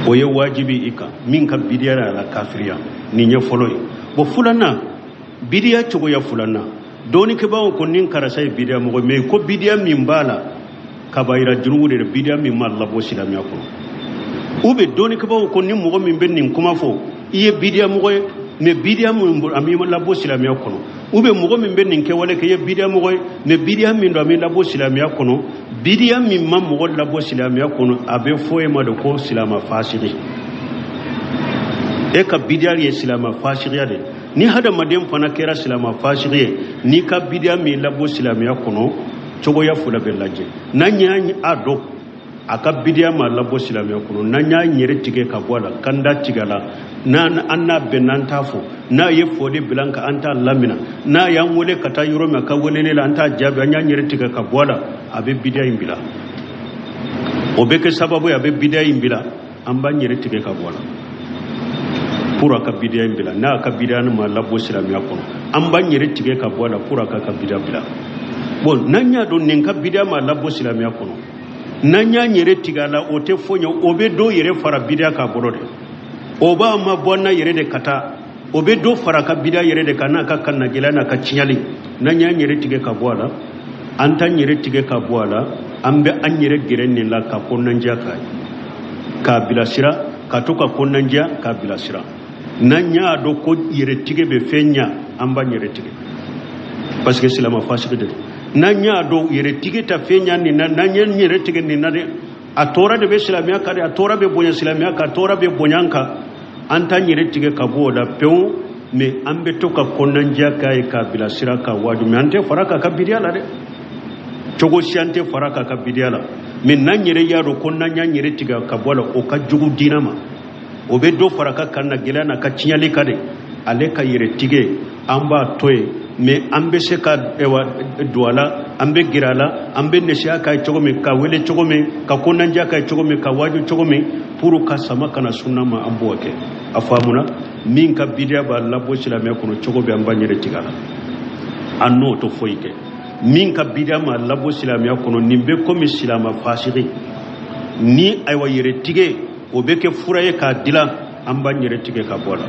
o ye wajibi i kan. Min ka bidiya y'a la kafiriya, nin ye fɔlɔ ye. Bon, filanan, bidiya cogoya filanan, dɔɔnikɛbaaw ko nin karisa ye bidiya mɔgɔ, mais ko bidiya min b'a la kabayira jurumu de, bidiya min ma labɔ silamɛya kɔnɔ. Ou bien dɔɔnikɛbaaw ko ni mɔgɔ min bɛ nin kuma fɔ, i ye bidiya mɔgɔ ye, mais bidiya min a m'i labɔ silamɛya kɔnɔ. Ou bien mɔgɔ min bɛ nin kɛwale kɛ, i ye bidiya mɔgɔ ye, mais bidiya min don a m'i labɔ silamɛya kɔnɔ. Bidiya min ma mɔgɔ labɔ silamɛya kɔnɔ, a bɛ fɔ e ma de ko silama fasigi. E ka bidiya ye silama fasigiya de. Ni hadamaden fana kɛra silama fasigi ye, n'i ka bidiya min labɔ silamɛya kɔnɔ, cogoya fila bɛ lajɛ. N'an y'a dɔn a ka bidiya ma labɔ silamɛya kɔnɔ, n'an y'a yɛrɛ tigɛ ka bɔ a la, kanda tigɛ a la, n'an an n'a bɛn, n'an t'a fɔ, n'a ye fɔli bila an kan, an t'a lamina, n'a y'an wele ka taa yɔrɔ min a ka weleli la, an t'a jaabi, an y'an yɛrɛ tigɛ ka bɔ a la, a bɛ bidiya in bila. O bɛ kɛ sababu ye a bɛ bidiya in bila, an b'an yɛrɛ tigɛ ka bɔ a la pour a ka bidiya in bila. N'a ka bidiya ma labɔ silamɛya kɔnɔ, an b'an yɛrɛ tigɛ ka bɔ a la pour a ka bidiya bila. Bon, n'an y'a dɔn nin ka bidiya ma labɔ silamɛya kɔnɔ, n'an y'an yɛrɛ tigɛ a la, o tɛ foyi ɲɛ, o bɛ dɔw yɛrɛ fara bidiya k'a bolo de, o b'a ma bɔ an na yɛrɛ de ka taa, o bɛ dɔ fara ka bidiya yɛrɛ de kan n'a ka kannagɛlɛya n'a ka tiɲɛli. N'an y'an yɛrɛ tigɛ ka bɔ a la, an t'an yɛrɛ tigɛ ka bɔ a la, an bɛ an yɛrɛ gɛrɛ nin la ka kɔnɔnajɛ k'a ye, k'a bilasira, ka to ka kɔnɔnajɛ k'a bilasira. N'an y'a dɔn ko yɛrɛ tigɛ bɛ fɛn ɲɛ, an b'an yɛrɛ tigɛ, parce que silama fasigi de don. N'an y'a dɔn yɛrɛ tigɛ ta fɛn ɲɛ nin na, n'an y'an yɛrɛ tigɛ nin na dɛ, a tɔɔrɔ de bɛ silamɛya kan dɛ, a tɔɔrɔ bɛ bonya silamɛya kan, a tɔɔrɔ bɛ bonya an kan, an t'an yɛrɛ tigɛ ka bɔ o la pewu, mais an bɛ to ka kɔnɔnajɛ k'a ye k'a bilasira k'a waaju, mais an tɛ fara k'a ka bidiya la dɛ, cogo si an tɛ fara k'a ka bidiya la. Mais n'an yɛrɛ y'a dɔn ko n'an y'an yɛrɛ tigɛ ka bɔ a la, o ka jugu diinɛ ma, o bɛ dɔ fara ka kannagɛlɛya n'a ka tiɲɛli kan dɛ, ale ka yɛrɛ tigɛ an b'a to yen, mais an bɛ se ka don a la, an bɛ gɛrɛ a la, an bɛ nasiya k'a ye cogo min, ka wele cogo min, ka kɔnɔnajɛ k'a ye cogo min, ka waaju cogo min, pour ka sama ka na sunna ma, an b'o kɛ. A faamuna? Min ka bidiya b'a labɔ silamɛya kɔnɔ cogo bɛ, an b'an yɛrɛ tigɛ a la, an n'o tɛ foyi kɛ. Min ka bidiya ma labɔ silamɛya kɔnɔ, nin bɛ komi silama fasigi ni ayiwa yɛrɛ tigɛ, o bɛ kɛ fura ye k'a dilan, an b'an yɛrɛ tigɛ ka bɔ a la.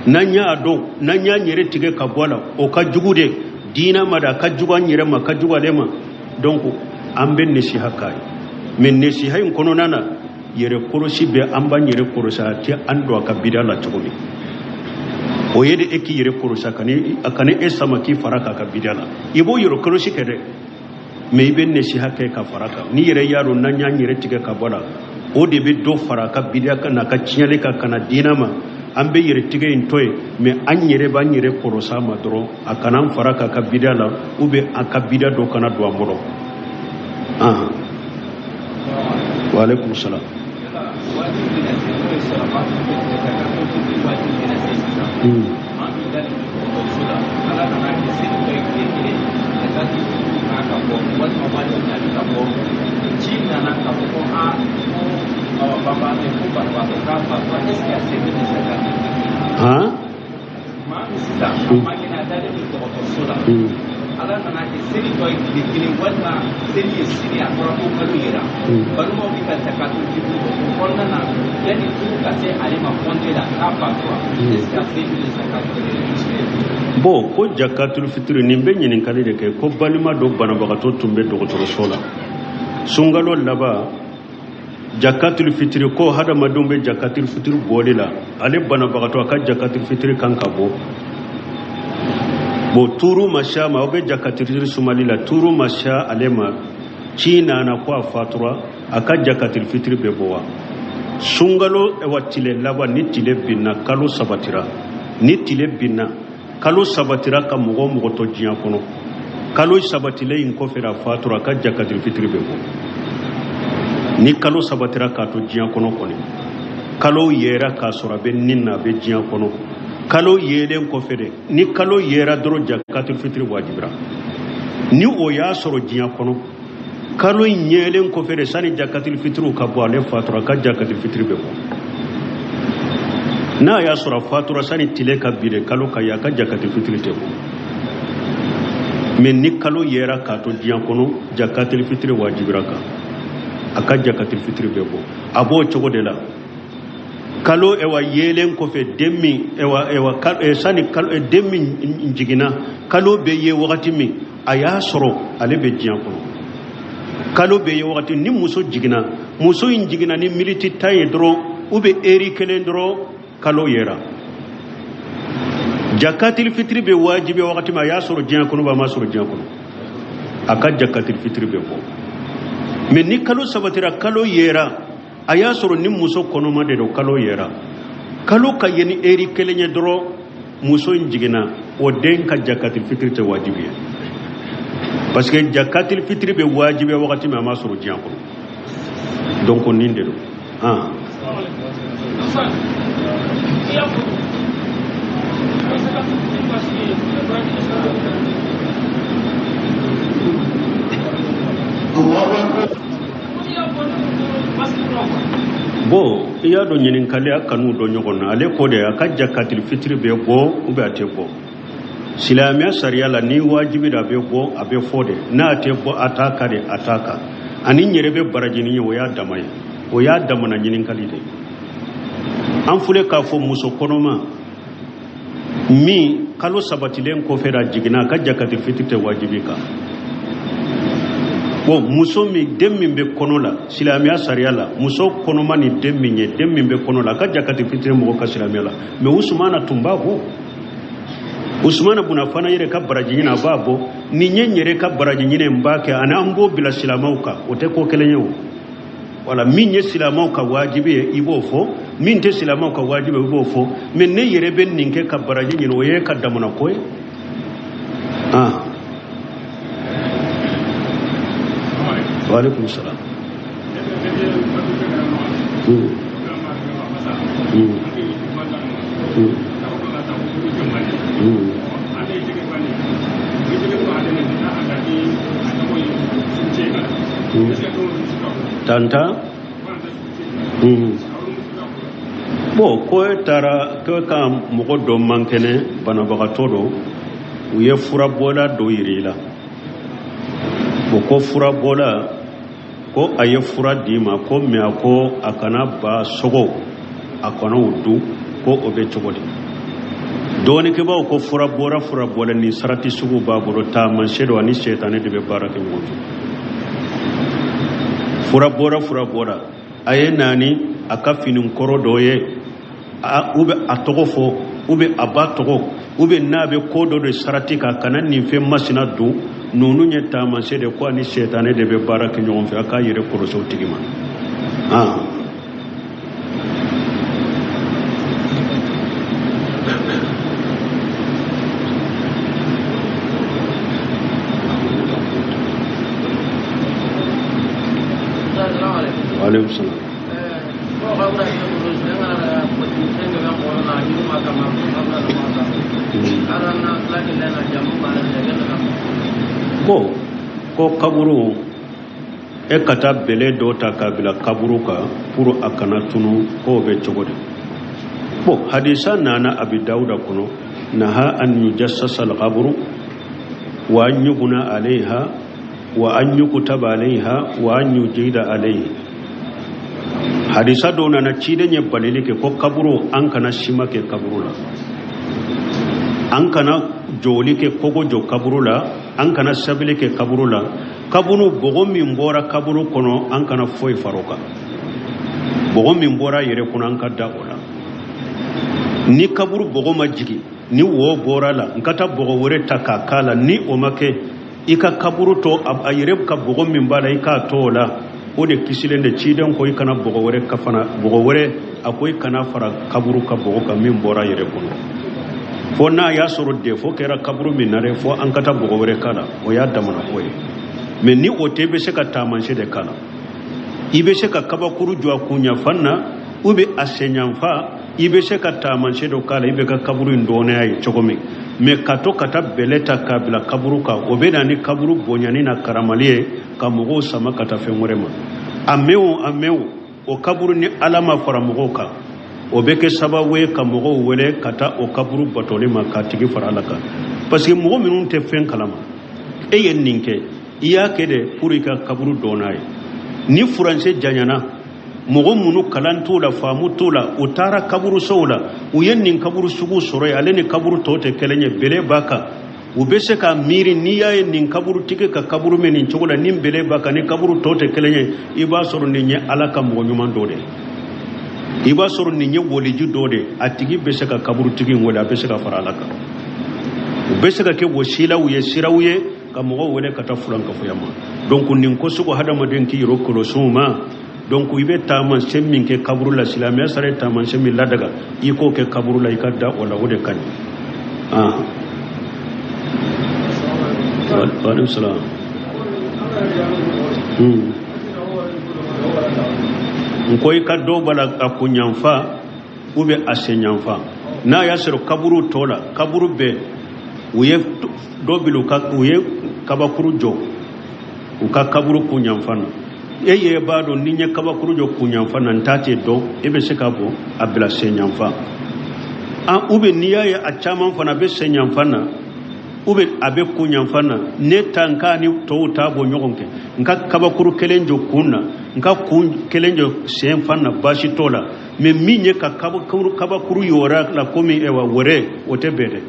N'an y'a dɔn n'an y'an yɛrɛ tigɛ ka bɔ a la, o ka jugu de diinɛ ma dɛ, a ka jugu an yɛrɛ ma, a ka jugu ale ma. Donc An bɛ nasiha k'a ye, mais nasiha in kɔnɔna na yɛrɛ kɔlɔsi bɛ, an b'an yɛrɛ kɔlɔsi a tɛ an don a ka bida la cogo min. O ye de e k'i yɛrɛ kɔlɔsi a kana e sama k'i fara k'a ka bida la. I b'o yɛrɛ kɔlɔsi kɛ dɛ, mais i bɛ nasiha kɛ ka fara kan. N'i yɛrɛ y'a dɔn n'an y'an yɛrɛ tigɛ ka bɔ la, o de bɛ dɔ fara a ka bida kan n'a ka tiɲɛli kan ka na diinɛ ma. An bɛ yɛrɛ tigɛ in to yen, mais an yɛrɛ b'an yɛrɛ kɔlɔsi a ma dɔrɔn, a kana an fara k'a ka bida la, ou bien a ka bida dɔ kana don an bolo. Wa alaikum salam. Han?
Ala nana kɛ seli tɔ ye tile kelen walima seli ye sini, a fɔra ko kalo yera, balimaw bɛ ka zakatul fitiri bɔ o kɔnɔna na, yanni turu ka se ale ma kɔnte la k'a fatura, est ce que a sen bɛ zakatul fitiri?
Bon, ko zakatul fitiri nin bɛ ɲininkali de kɛ ko balima dɔ banabagatɔ tun bɛ dɔgɔtɔrɔso la sunkalo laban, zakatul fitiri ko hadamadenw bɛ zakatul fitiri bɔli la, ale banabagatɔ a ka zakatul fitiri kan ka bɔ. Bon, tuuru ma s'a ma, aw bɛ zakatul fitiri sumali la, tuuru ma s'a ale ma, ci nana ko a fatura, a ka zakatul fitiri bɛ bɔ wa? Sunkalo wa tile laban ni tile binna, kalo sabatira, ni tile binna, kalo sabatira ka mɔgɔ o mɔgɔ to diɲɛ kɔnɔ, kalo sabatilen in kɔfɛ a fatura, a ka zakatul fitiri bɛ bɔ. Ni kalo sabatira k'a to diɲɛ kɔnɔ kɔni, kalo yera k'a sɔrɔ a bɛ nin na, a bɛ diɲɛ kɔnɔ, kalo yelen kɔfɛ dɛ, ni kalo yera dɔrɔn zakatul fitiri wajibira. Ni o y'a sɔrɔ diɲɛ kɔnɔ, kalo in yelen kɔfɛ de, sani zakatul fitiriw ka bɔ, ale fatura, ka zakatul fitiri bɛ bɔ. N'a y'a sɔrɔ a fatura sani tile ka bi de, kalo ka ye, a ka zakatul fitiri tɛ bɔ. Mais ni kalo yera k'a to diɲɛ kɔnɔ, zakatul fitiri wajibira kan, a ka zakatul fitiri bɛ bɔ. A b'o cogo de la kalo ewa yelen kɔfɛ, den min ewa ewa sani kalo den min jiginna, kalo bɛ ye wagati min a y'a sɔrɔ ale bɛ diɲɛ kɔnɔ, kalo bɛ ye wagati ni muso jiginna, muso in jiginna ni miniti 10 ye dɔrɔn ou bien eri kelen dɔrɔn, kalo yera. Zakatul fitiri bɛ wajibi wagati min a y'a sɔrɔ diɲɛ kɔnɔ, a ma sɔrɔ diɲɛ kɔnɔ, a ka zakatul fitiri bɛ bɔ. Mais ni kalo sabatira, kalo yera, a y'a sɔrɔ ni muso kɔnɔma de don, kalo yera, kalo ka ye ni eri kelen ye dɔrɔn, muso in jiginna, o den ka zakatul fitiri tɛ wajibi ye, parce que zakatul fitiri bɛ wajibi wagati min a ma sɔrɔ diɲɛ kɔnɔ. Donc nin de don. Bon, i y'a dɔn ɲininkali a kanu dɔn ɲɔgɔn na, ale ko de a ka zakatul fitiri bɛ bɔ ou bien a tɛ bɔ. Silamɛya sariya la, ni wajibi da a bɛ bɔ, a bɛ fɔ de, n'a tɛ bɔ a t'a kan de, a t'a kan. Ani n yɛrɛ bɛ baraji ɲini, o y'a dama ye, o y'a damana ɲininkali de ye. An filɛ k'a fɔ muso kɔnɔma min kalo sabatilen kɔfɛ a jiginna, a ka zakatul fitiri tɛ wajibi kan. Bon, muso min den min bɛ kɔnɔ la, silamɛya sariya la, muso kɔnɔma ni den min ye, den min bɛ kɔnɔ la, a ka zakatul fitiri mɔgɔ ka silamɛya la. Mais Usumana tun b'a bɔ, Usumana buna fana yɛrɛ ka baraji ɲini a b'a bɔ, ni n ye n yɛrɛ ka baraji ɲini n b'a kɛ, ani an b'o bila silamɛw kan, o tɛ ko kelen ye o. Wala min ye silamɛw ka wajibi ye i b'o fɔ, min tɛ silamɛw ka wajibi ye i b'o fɔ, mais ne yɛrɛ bɛ nin kɛ ka baraji ɲini, o ye ka damana ko ye. Wa alaikum salam. Tanta. Bon, ko e taara ko ka mɔgɔ dɔ man kɛnɛ, banabagatɔ dɔ, u ye furabɔla dɔ yira i la. Bon, ko furabɔla ko a ye fura d'i ma, ko mais a ko a kana ba sogo, a kana o dun, ko o bɛ cogo di? Dɔɔninkɛbaw ko fura bɔra ni sarati sugu b'a bolo, taamasiyɛn don, ani sɛtanɛ de bɛ baara kɛ ɲɔgɔn fɛ. Fura bɔra fura bɔra a ye na ni a ka fini kɔrɔ dɔ ye, ou bien a tɔgɔ fɔ, ou bien a ba tɔgɔ, ou bien n'a bɛ ko dɔ de sarati kan, kana nin fɛn masina don. Ninnu ye taamasiyɛn de ko ani sɛtanɛ de bɛ baara kɛ ɲɔgɔn fɛ. A k'a yɛrɛ kɔlɔsi o tigi ma. Aleykum salaam. Ko ko kaburu e ka taa bɛlɛ dɔ ta k'a bila kaburu kan pour a kana tunu, k'o bɛ cogo di? Bon, hadisa nana Abi Dawuda kɔnɔ, naha an yujassasa al-qabru wa an yubna alayha wa an yukutaba alayha wa an yujida alayhi. Hadisa dɔ nana ciden ye balili kɛ ko kaburu an kana sima kɛ kaburu la, an kana jɔli kɛ kogo jɔ kaburu la, an kana sɛbɛnni kɛ kaburu la, kaburu bɔgɔ min bɔra kaburu kɔnɔ an kana foyi fara o kan, bɔgɔ min bɔra yɛrɛ kɔnɔ an ka da o la. Ni kaburu bɔgɔ ma jigin, ni wo bɔra la, n ka taa bɔgɔ wɛrɛ ta k'a k'a la, ni o ma kɛ i ka kaburu to a yɛrɛ ka bɔgɔ min b'a la i k'a to o la, o de kisilen de. Ciden ko i kana bɔgɔ wɛrɛ ka fana bɔgɔ wɛrɛ, a ko i kana fara kaburu ka bɔgɔ kan min bɔra yɛrɛ kɔnɔ, fo n'a y'a sɔrɔ defo kɛra kaburu min na dɛ, fo an ka taa bɔgɔ wɛrɛ k'a la, o y'a damana ko ye. Mɛ ni o tɛ, i bɛ se ka taamasiyɛn de k'a la. I bɛ se ka kabakuru jɔ a kunyanfan na ou bien a senyanfan, i bɛ se ka taamasiyɛn dɔ k'a la, i bɛ ka kaburu in dɔnnenya ye cogo min. Mɛ ka to ka taa bɛlɛ ta k'a bila kaburu kan, o bɛ na ni kaburu bonyani na karamali ye ka mɔgɔw sama ka taa fɛn wɛrɛ ma. A mɛn o a mɛn o, o kaburu ni Ala ma fara mɔgɔw kan, o bɛ kɛ sababu ye ka mɔgɔw wele ka taa o kaburu batoli ma k'a tigi fara Ala kan. Parce que mɔgɔ minnu tɛ fɛn kalama, e ye nin kɛ, i y'a kɛ de pour i ka kaburu dɔn n'a ye. Ni furancɛ janyana, mɔgɔ minnu kalan t'u la, faamu t'u la, u taara kaburusow la, u ye nin kaburu sugu sɔrɔ yen, ale ni kaburu tɔw tɛ kelen ye, bɛlɛ b'a kan, u bɛ se ka miiri n'i y'a ye nin kaburu tigi ka kaburu min nin cogo la, ni bɛlɛ b'a kan, ni kaburu tɔw tɛ kelen ye, i b'a sɔrɔ nin ye Ala ka mɔgɔ ɲuman dɔ de ye, i b'a sɔrɔ nin ye waliju dɔ de ye. A tigi bɛ se ka kaburutigi in wele, a bɛ se ka fara Ala kan. U bɛ se ka kɛ wasilaw ye, siraw ye ka mɔgɔw wele ka taa fulankafoya ma. Donc nin ko sugu hadamaden k'i yɛrɛ kɔlɔsi o ma. Donc i bɛ taamasiyɛn min kɛ kaburu la, silamɛya sara ye taamasiyɛn min ladaga, i k'o kɛ kaburu la, i ka da o la, o de ka ɲi. Wa aleykum salaam. N ko i ka dɔw b'a la a kunyanfa ou bien a senyanfa, n'a y'a sɔrɔ kaburu tɔ la, kaburu bɛɛ u ye dɔ bila u ka, u ye kabakuru jɔ u ka kaburu kunyanfan na, e yɛrɛ b'a dɔn ni n ye kabakuru jɔ kunyanfan na n t'a tɛ dɔn, e bɛ se ka bɔ a bila senyanfan. Ou bien n'i y'a ye a caman fana bɛ senyanfan na ou bien a bɛ kunyanfan na, ne ta n k'a ni tɔw t'a bɔ ɲɔgɔn kɛ, n ka kabakuru kelen jɔ kun na, n ka kun kelen jɔ senfan na, baasi t'o la. Mɛ min ye ka kabakuru yɔrɔ la komi ɛwa wɛrɛ, o tɛ bɛn dɛ.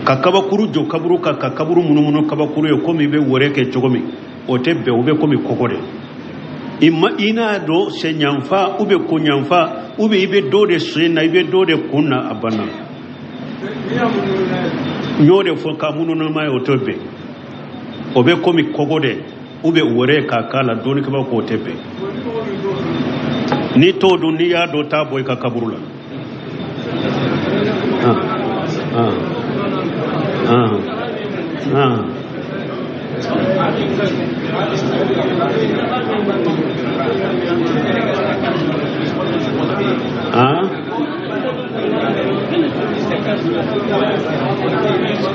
Ka kabakuru jɔ kaburu kan, ka kaburu munumunu kabakuru ye komi i bɛ wɛrɛ kɛ cogo min, o tɛ bɛn, o bɛ komi kɔgɔ de. I ma i n'a dɔn senyanfa ou bien kunyanfa, ou bien i bɛ dɔ de sen na, i bɛ dɔ de kun na, a banna. N y'o de fɔ, ka munumunu ye o tɛ bɛn, o bɛ komi kɔgɔ de ou bien wɛrɛ k'a k'a la, dɔnnikɛbaaw k'o tɛ bɛn. N'i t'o dɔn, n'i y'a dɔn, t'a bɔ i ka kaburu la.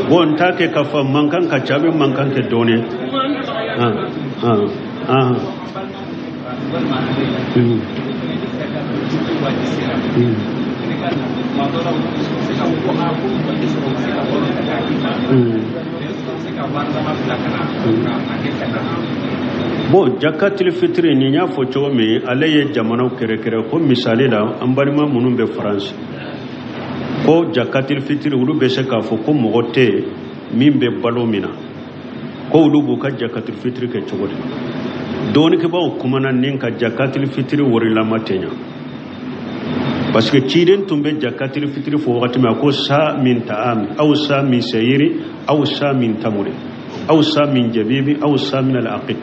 Bon, n t'a kɛ k'a fɔ mankan ka ca, a bɛ mankan kɛ dɔɔnin. Bon, jakatil fitiri nin y'a fɔ cogo min, ale ye jamanaw kɛrɛkɛrɛ ko misali la, an balima minnu bɛ Faransi, ko jakatil fitiri olu bɛ se k'a fɔ ko mɔgɔ tɛ yen min bɛ balo min na, ko olu b'u ka jakatil fitiri kɛ cogo di? Dɔɔnikɛbaaw kumana nin ka jakatili fitiri warilama tɛ ɲa, parce que ciden tun bɛ jakatili fitiri fɔ wagati min, a ko sa min ta'ami aw sa min sayiri aw sa min tamuri aw sa min jabibi aw sa min al-aqid.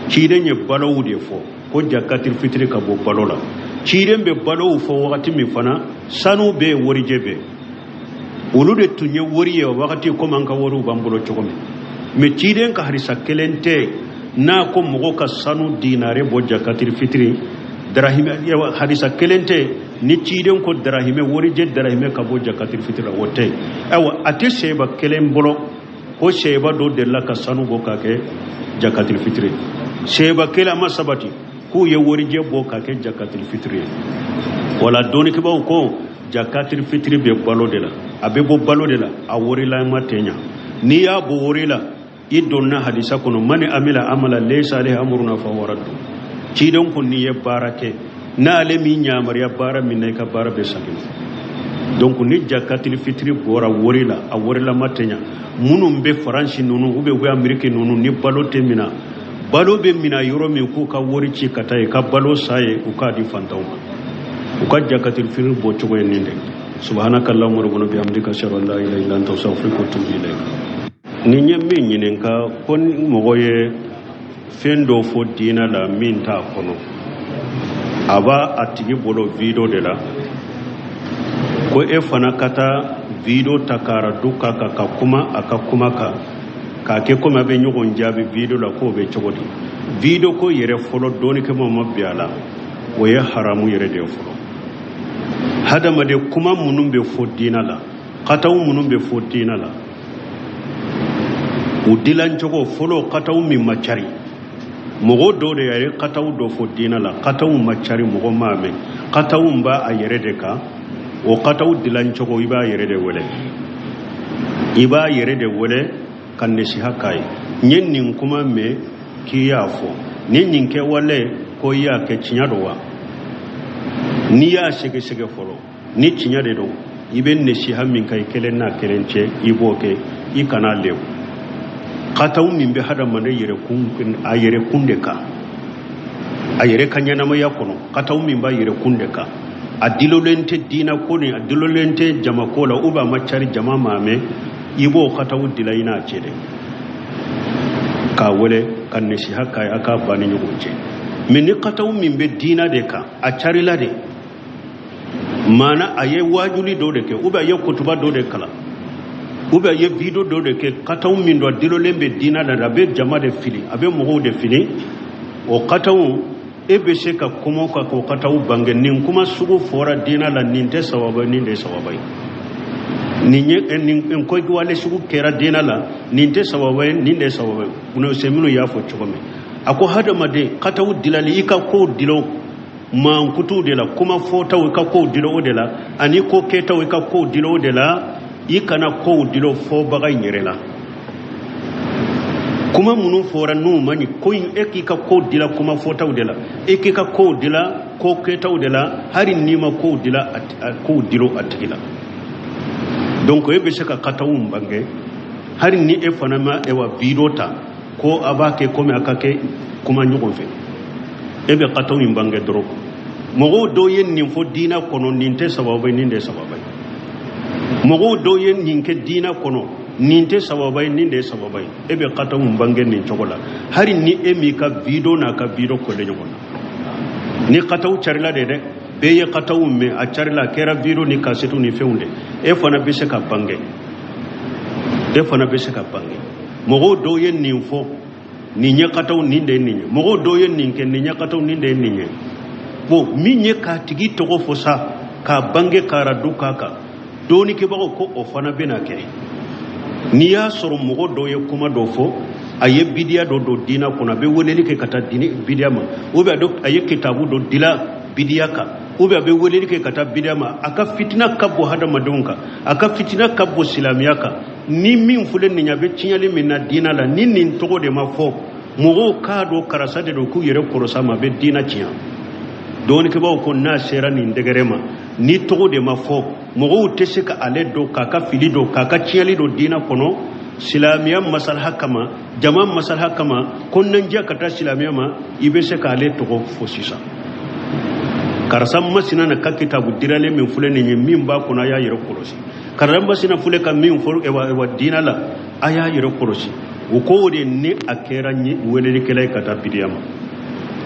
Ciden ye balow de fɔ ko jakatili fitiri ka bɔ balo la. Ciden bɛ balow fɔ wagati min fana, sanu bɛ yen, warijɛ bɛ yen, olu de tun ye wari ye o wagati, komi an ka wariw b'an bolo cogo min. Mais ciden ka harisa kelen tɛ n'a ko mɔgɔw ka sanu dinare bɔ jakatili fitiri darahimɛ, hadisa kelen tɛ ni ciden ko darahimɛ, warijɛ darahimɛ ka bɔ jakatili fitiri la, o tɛ. Ayiwa, a tɛ sɛba kelen bolo ko sɛba dɔ delila ka sanu bɔ k'a kɛ jakatili fitiri. Sɛba kelen a ma sabati k'u ye warijɛ bɔ k'a kɛ jakatili fitiri ye. Wala dɔnnikɛbaaw ko jakatili fitiri bɛ balo de la, a bɛ bɔ balo de la, a warilama tɛ ɲa. N'i y'a bɔ wari la, i donna hadisa kɔnɔ, mani amila amala laysa alayhi amruna fa huwa raddu. Ciden ko n'i ye baara kɛ n'ale min yamaruya baara min na, i ka baara bɛ segin. Donc ni jakatili fitiri bɔra wari la, a warilama tɛ ɲa. Minnu bɛ Faransi ninnu ou bien u bɛ Ameriki ninnu, ni balo tɛ mina, balo bɛ mina yɔrɔ min, k'u ka wari ci ka taa yen ka balo san yen, u k'a di fantanw ma. U ka jakatili fitiri bɔ cogo ye nin de. Subhanaka allahumma rabbana bihamdika, ashhadu an la ilaha illa anta, astaghfiruka wa atubu ilayk. Ni n ye min ɲininka ko ni mɔgɔ ye fɛn dɔ fɔ diinɛ la min t'a kɔnɔ, a b'a a tigi bolo video de la, ko e fana ka taa video ta k'a radu k'a kan, ka kuma a ka kuma kan, k'a kɛ komi a bɛ ɲɔgɔn jaabi video la, k'o bɛ cogo di? Video ko yɛrɛ fɔlɔ, dɔɔnikɛmaw ma bɛn a la, o ye haramu yɛrɛ de ye fɔlɔ. Hadamaden kuma minnu bɛ fɔ diinɛ la, kataw minnu bɛ fɔ diinɛ la, u dilancogo fɔlɔ, kataw min ma cari, mɔgɔ dɔw de yɛrɛ kataw dɔ fɔ diinɛ la, kataw ma cari, mɔgɔ m'a mɛn, kataw b'a a yɛrɛ de kan. O kataw dilancogo, i b'a yɛrɛ de wele, i b'a yɛrɛ de wele ka nasiha k'a ye. N ye nin kuma mɛn k'i y'a fɔ, ni nin kɛwale ko i y'a kɛ, tiɲɛ don wa? N'i y'a sɛgɛsɛgɛ fɔlɔ, ni tiɲɛ de don, i bɛ nasiha min kɛ i kelen n'a kelen cɛ, i b'o kɛ, i kana lewu. Kataw min bɛ hadamaden yɛrɛ kun, a yɛrɛ kun de kan, a yɛrɛ ka ɲɛnamaya kɔnɔ, kataw min b'a yɛrɛ kun de kan, a dilolen tɛ diinɛ ko ni a dilolen tɛ jama ko la, ou bien a ma cari jama maa mɛn, i b'o kataw dila i n'a cɛ de, k'a wele ka nasiha k'a ye, a k'a ban ni ɲɔgɔn cɛ. Mais ni kataw min bɛ diinɛ de kan, a carila de, maana a ye waajuli dɔ de kɛ, ou bien a ye kutuba dɔ de kalan, ou bien a ye video dɔ de kɛ, kataw min don a dilolen bɛ diinɛ la, a bɛ jama de fili, a bɛ mɔgɔw de fili, o kataw e bɛ se ka kuma ka k'o kataw bange. Nin kuma sugu fɔra diinɛ la, nin tɛ sababu ye, nin de ye sababu ye. Nin ye nin ko wale sugu kɛra diinɛ la, nin tɛ sababu ye, nin de ye sababu ye. Minnu y'a fɔ cogo min, a ko hadamaden kataw dilali, i ka kow dilo mankutuw de la, kuma fɔtaw i ka kow dilo o de la, ani ko kɛtaw i ka kow dilo o de la, i kana kow dilo fɔbaga in yɛrɛ la. Kuma minnu fɔra n'u ma ɲi, ko in e k'i ka kow dila kuma fɔtaw de la, e k'i ka kow dila ko kɛtaw de la, hali n'i ma kow dila kow dilo a tigi la. Donc e bɛ se ka kataw bange, hali ni e fana ma ewa video ta ko a b'a kɛ komi a ka kɛ kuma ɲɔgɔn fɛ, e bɛ kataw in bange dɔrɔn. Mɔgɔw dɔw ye nin fɔ diinɛ kɔnɔ, nin tɛ sababu ye, nin de ye sababu ye. Mɔgɔw dɔw ye nin kɛ diinɛ kɔnɔ, nin tɛ sababu ye, nin de ye sababu ye. E bɛ kataw bange nin cogo la, hali ni e m'i ka video n'a ka video kɔlɛ ɲɔgɔn na. Ni kataw carila de dɛ, bɛɛ ye kataw mɛn, a carila, a kɛra video ni kasɛtiw ni fɛnw de, e fana bɛ se ka bange, e fana bɛ se ka bange. Mɔgɔw dɔw ye nin fɔ, nin ye kataw, nin de ye nin ye. Mɔgɔw dɔw ye nin kɛ, nin ye kataw, nin de ye nin ye. Bon, min ye k'a tigi tɔgɔ fɔ sa, k'a bange k'a radu k'a kan, dɔɔnikɛbagaw ko o fana bɛna kɛ. N'i y'a sɔrɔ mɔgɔ dɔw ye kuma dɔ fɔ, a ye bidiya dɔ don diinɛ kɔnɔ, a bɛ weleli kɛ ka taa bidiya ma, ou bien a ye kitabu dɔ dila bidiya kan, ou bien a bɛ weleli kɛ ka taa bidiya ma, a ka fitina ka bon hadamadenw kan, a ka fitina ka bon silamɛya kan. Ni min filɛ nin ye, a bɛ tiɲɛli min na diinɛ la, ni nin tɔgɔ de ma fɔ, mɔgɔw k'a dɔn karisa de don, k'u yɛrɛ kɔrɔsa ma, a bɛ diinɛ tiɲɛ. Dɔɔnikɛbaaw ko n'a sera nin degré ma, ni tɔgɔ de ma fɔ, mɔgɔw tɛ se ka ale dɔn, k'a ka fili dɔn, k'a ka tiɲɛli dɔn diinɛ kɔnɔ. Silamɛya masalaha kama, jama masalaha kama, kɔnɔnajɛ ka taa silamɛya ma, i bɛ se k'ale tɔgɔ fɔ sisan. Karisa masina na ka kitabu diralen min filɛ nin ye, min b'a kɔnɔ, a y'a yɛrɛ kɔlɔsi. Karisa masina filɛ ka min fɔ ewa diinɛ la, a y'a yɛrɛ kɔlɔsi. O ko o de ni a kɛra welelikɛla ye ka taa bidiya ma,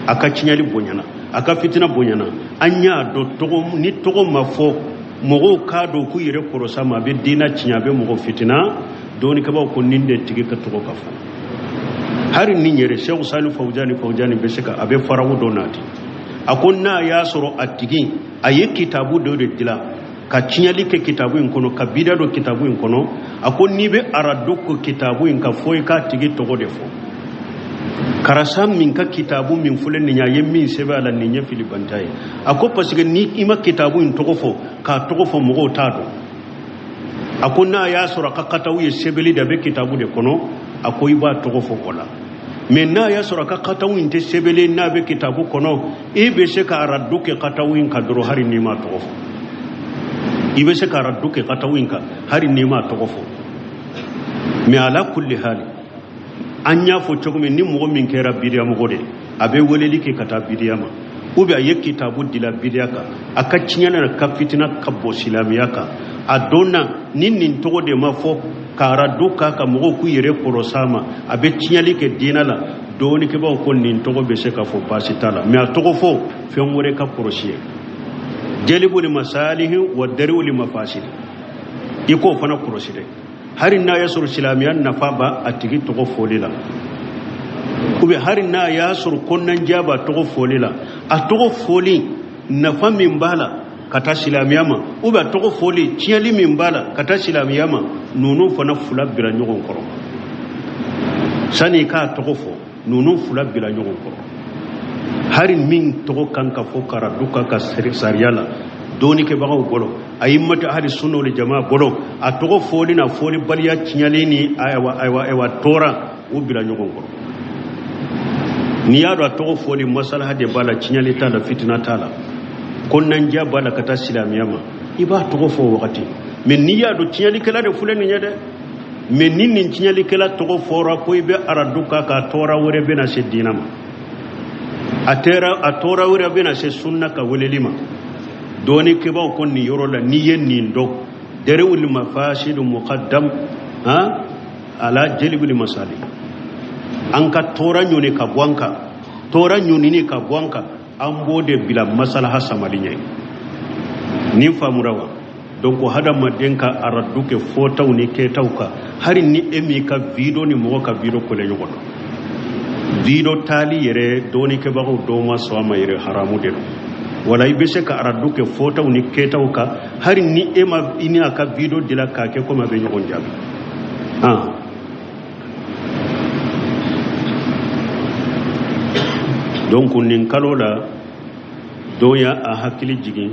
a ka tiɲɛli bonyana, a ka fitina bonyana. An y'a dɔn tɔgɔ ni tɔgɔ ma fɔ, mɔgɔw k'a dɔn k'u yɛrɛ kɔlɔsi a ma, a bɛ diinɛ tiɲɛ, a bɛ mɔgɔ fitina. Dɔnnikɛbaaw ko nin de tigi ka tɔgɔ ka fɔ. Hali ni yɛrɛ Seku Salihu Fawuzani bɛ se ka a bɛ farawo dɔ nati. A ko n'a y'a sɔrɔ a tigi a ye kitabu dɔ de dilan ka tiɲɛli kɛ kitabu in kɔnɔ, ka bida dɔ kitabu in kɔnɔ, a ko n'i bɛ aradu ko kitabu in ka fɔ, i k'a tigi tɔgɔ de fɔ. Karisa min ka kitabu min filɛ nin ye, a ye min sɛbɛn a la, nin ye filibanta ye. A ko parce que ni i ma kitabu in tɔgɔ fɔ, k'a tɔgɔ fɔ, mɔgɔw t'a dɔn. A ko n'a y'a sɔrɔ a ka kataw ye sɛbɛnni de bɛ kitabu de kɔnɔ, a ko i b'a tɔgɔ fɔ o la. Mais n'a y'a sɔrɔ a ka kataw in tɛ sɛbɛnni n'a bɛ kitabu kɔnɔ, e bɛ se ka aradu kɛ kataw in kan dɔrɔn, hali n'i m'a tɔgɔ fɔ. I bɛ se ka aradu kɛ kataw in kan hali n'i m'a tɔgɔ fɔ. Mais ala kulli hali, an y'a fɔ cogo min, ni mɔgɔ min kɛra bidiya mɔgɔ de ye, a bɛ weleli kɛ ka taa bidiya ma, ou bien a ye kitabu dila bidiya kan, a ka tiɲɛ na ka fitina ka bɔ silamɛya kan, a donna ni nin tɔgɔ de ma fɔ ka aradu k'a ka mɔgɔw k'u yɛrɛ kɔlɔsi a ma, a bɛ tiɲɛli kɛ diinɛ la. Dɔnnikɛbaaw ko nin tɔgɔ bɛ se ka fɔ, baasi t'a la. Mais a tɔgɔ fɔ fɛn wɛrɛ ka kɔlɔsi ye, jalibu li masalihi wa dari'u li mafasidi, i k'o fana kɔlɔsi dɛ. Hali n'a y'a sɔrɔ silamɛya nafa b'a a tigi tɔgɔ fɔli la, ou bien hali n'a y'a sɔrɔ kɔnɔnajɛya b'a tɔgɔ fɔli la, a tɔgɔ fɔli nafa min b'a la ka taa silamɛya ma, ou bien a tɔgɔ fɔli tiɲɛli min b'a la ka taa silamɛya ma, ninnu fana fila bira ɲɔgɔn kɔrɔ. Sani i k'a tɔgɔ fɔ, ninnu fila bira ɲɔgɔn kɔrɔ. Hali min tɔgɔ kan ka fɔ karadu kan ka sariya la dɔnnikɛbagaw bolo, a yi mata hali sunna wal jamaa bolo, a tɔgɔ fɔli n'a fɔlibaliya tiɲɛli ni ayiwa ayiwa ayiwa tɔɔrɔ u bila ɲɔgɔn kɔrɔ. N'i y'a dɔn a tɔgɔ fɔli masalaha de b'a la, tiɲɛli t'a la, fitina t'a la, kɔnɔnajɛya b'a la ka taa silamɛya ma, i b'a tɔgɔ fɔ o wagati. Mais n'i y'a dɔn tiɲɛlikɛla de filɛ nin ye dɛ, mais ni nin tiɲɛlikɛla tɔgɔ fɔra ko i bɛ aradu k'a kan, a tɔɔrɔ wɛrɛ bɛna se diinɛ ma, a tɔɔrɔ wɛrɛ bɛna se sunna ka weleli ma. Dɔnnikɛbaaw ko nin yɔrɔ la, n'i ye nin dɔn, dari'ul mafasidu muqaddam ha ala jalibul masali, an ka tɔɔrɔ ɲoni ka bɔ an kan, tɔɔrɔ ɲonini ka bɔ an kan, an b'o de bila masalaha samali ɲɛ. Nin faamura wa? Donc hadamaden ka aradu kɛ fɔtaw ni kɛtaw kan, hali ni e m'i ka video ni mɔgɔ ka video kɔlɛ ɲɔgɔn na. Video taali yɛrɛ dɔnnikɛbagaw dɔw ma sɔn a ma yɛrɛ, haramu de don. Wala i bɛ se ka aradu kɛ fɔtaw ni kɛtaw kan, hali ni e ma i ni a ka video dila k'a kɛ komi a bɛ ɲɔgɔn jaabi. Donc nin kalo la, dɔw y'a hakili jigin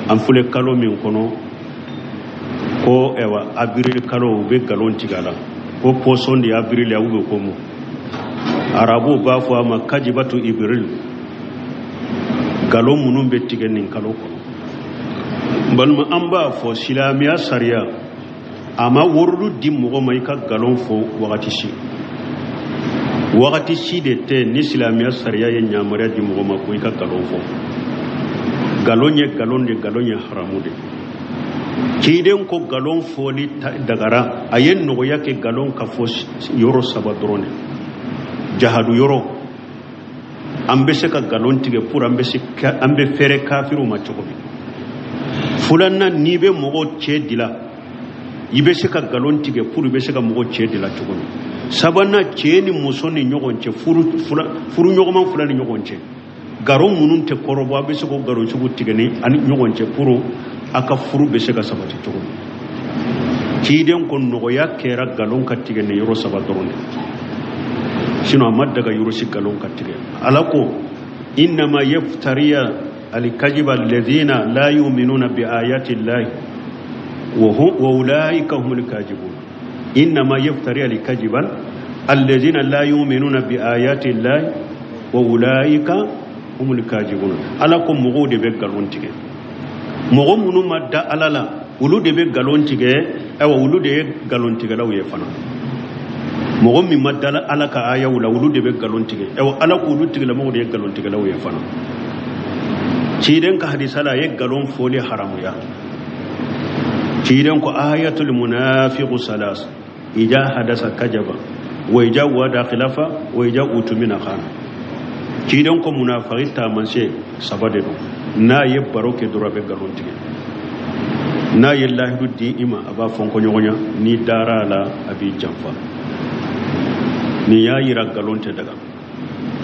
an filɛ kalo min kɔnɔ, ko ɛwa avril kalo u bɛ nkalon tigɛ a la, ko poisson de avril aw bɛ ko mun, arabuw b'a fɔ a ma kajibatu ibril, nkalon minnu bɛ tigɛ nin kalo kɔnɔ. Balima, an b'a fɔ silamɛya sariya a ma worodu di mɔgɔ ma i ka nkalon fɔ wagati si. Wagati si de tɛ ni silamɛya sariya ye yamaruya di mɔgɔ ma ko i ka nkalon fɔ. Nkalon ye nkalon de, nkalon ye haramu de. Ciden ko nkalon fɔli dagara, a ye nɔgɔya kɛ nkalon ka fɔ yɔrɔ saba dɔrɔn de. Jahadu yɔrɔ, an bɛ se ka nkalon tigɛ pour an bɛ fɛrɛ kafiriw ma cogo min. Filanan, n'i bɛ mɔgɔw cɛ dila, i bɛ se ka nkalon tigɛ pour i bɛ se ka mɔgɔw cɛ dila cogo min. Sabanan, cɛ ni muso ni ɲɔgɔn cɛ, furu ɲɔgɔnma fila ni ɲɔgɔn cɛ, nkalon minnu tɛ kɔrɔbɔ, a bɛ se k'o nkalon sugu tigɛ ni ani ɲɔgɔn cɛ pour a ka furu bɛ se ka sabati cogo min. Ciden ko nɔgɔya kɛra nkalon ka tigɛ ni yɔrɔ saba dɔrɔn de, sinon a ma daga yɔrɔ si nkalon ka tigɛ. Ala ko innama yaftariya alkajiba alladhina la yu'minuna bi ayati llahi wa ulaika humul kajibun. Innama yaftariya alkajiba alladhina la yu'minuna bi ayati llahi wa ulaika humul kajibun. Ala ko mɔgɔw de bɛ nkalon tigɛ, mɔgɔ minnu ma da Ala la, olu de bɛ nkalon tigɛ. Ayiwa, olu de ye nkalontigɛlaw ye fana. Mɔgɔ min ma dala Ala ka ayaw la, olu de bɛ nkalon tigɛ. Ayiwa, Ala k'olu tigilamɔgɔw de ye nkalontigɛlaw ye fana. Ciden ka hadisa la, a ye nkalon fɔli haramuya. Ciden ko: ayatul munafiqu salas, ija hadasa kajaba, wa ija wada khilafa, wa ija utumina khana. Ciden ko munafiki taamasiyɛn saba de don: n'a ye baro kɛ dɔrɔn, a bɛ nkalon tigɛ; n'a ye lahidu di i ma, a b'a fɔ ɲɔgɔnya; n'i dara a la, a b'i janfa. Nin y'a yira nkalon tɛ daga.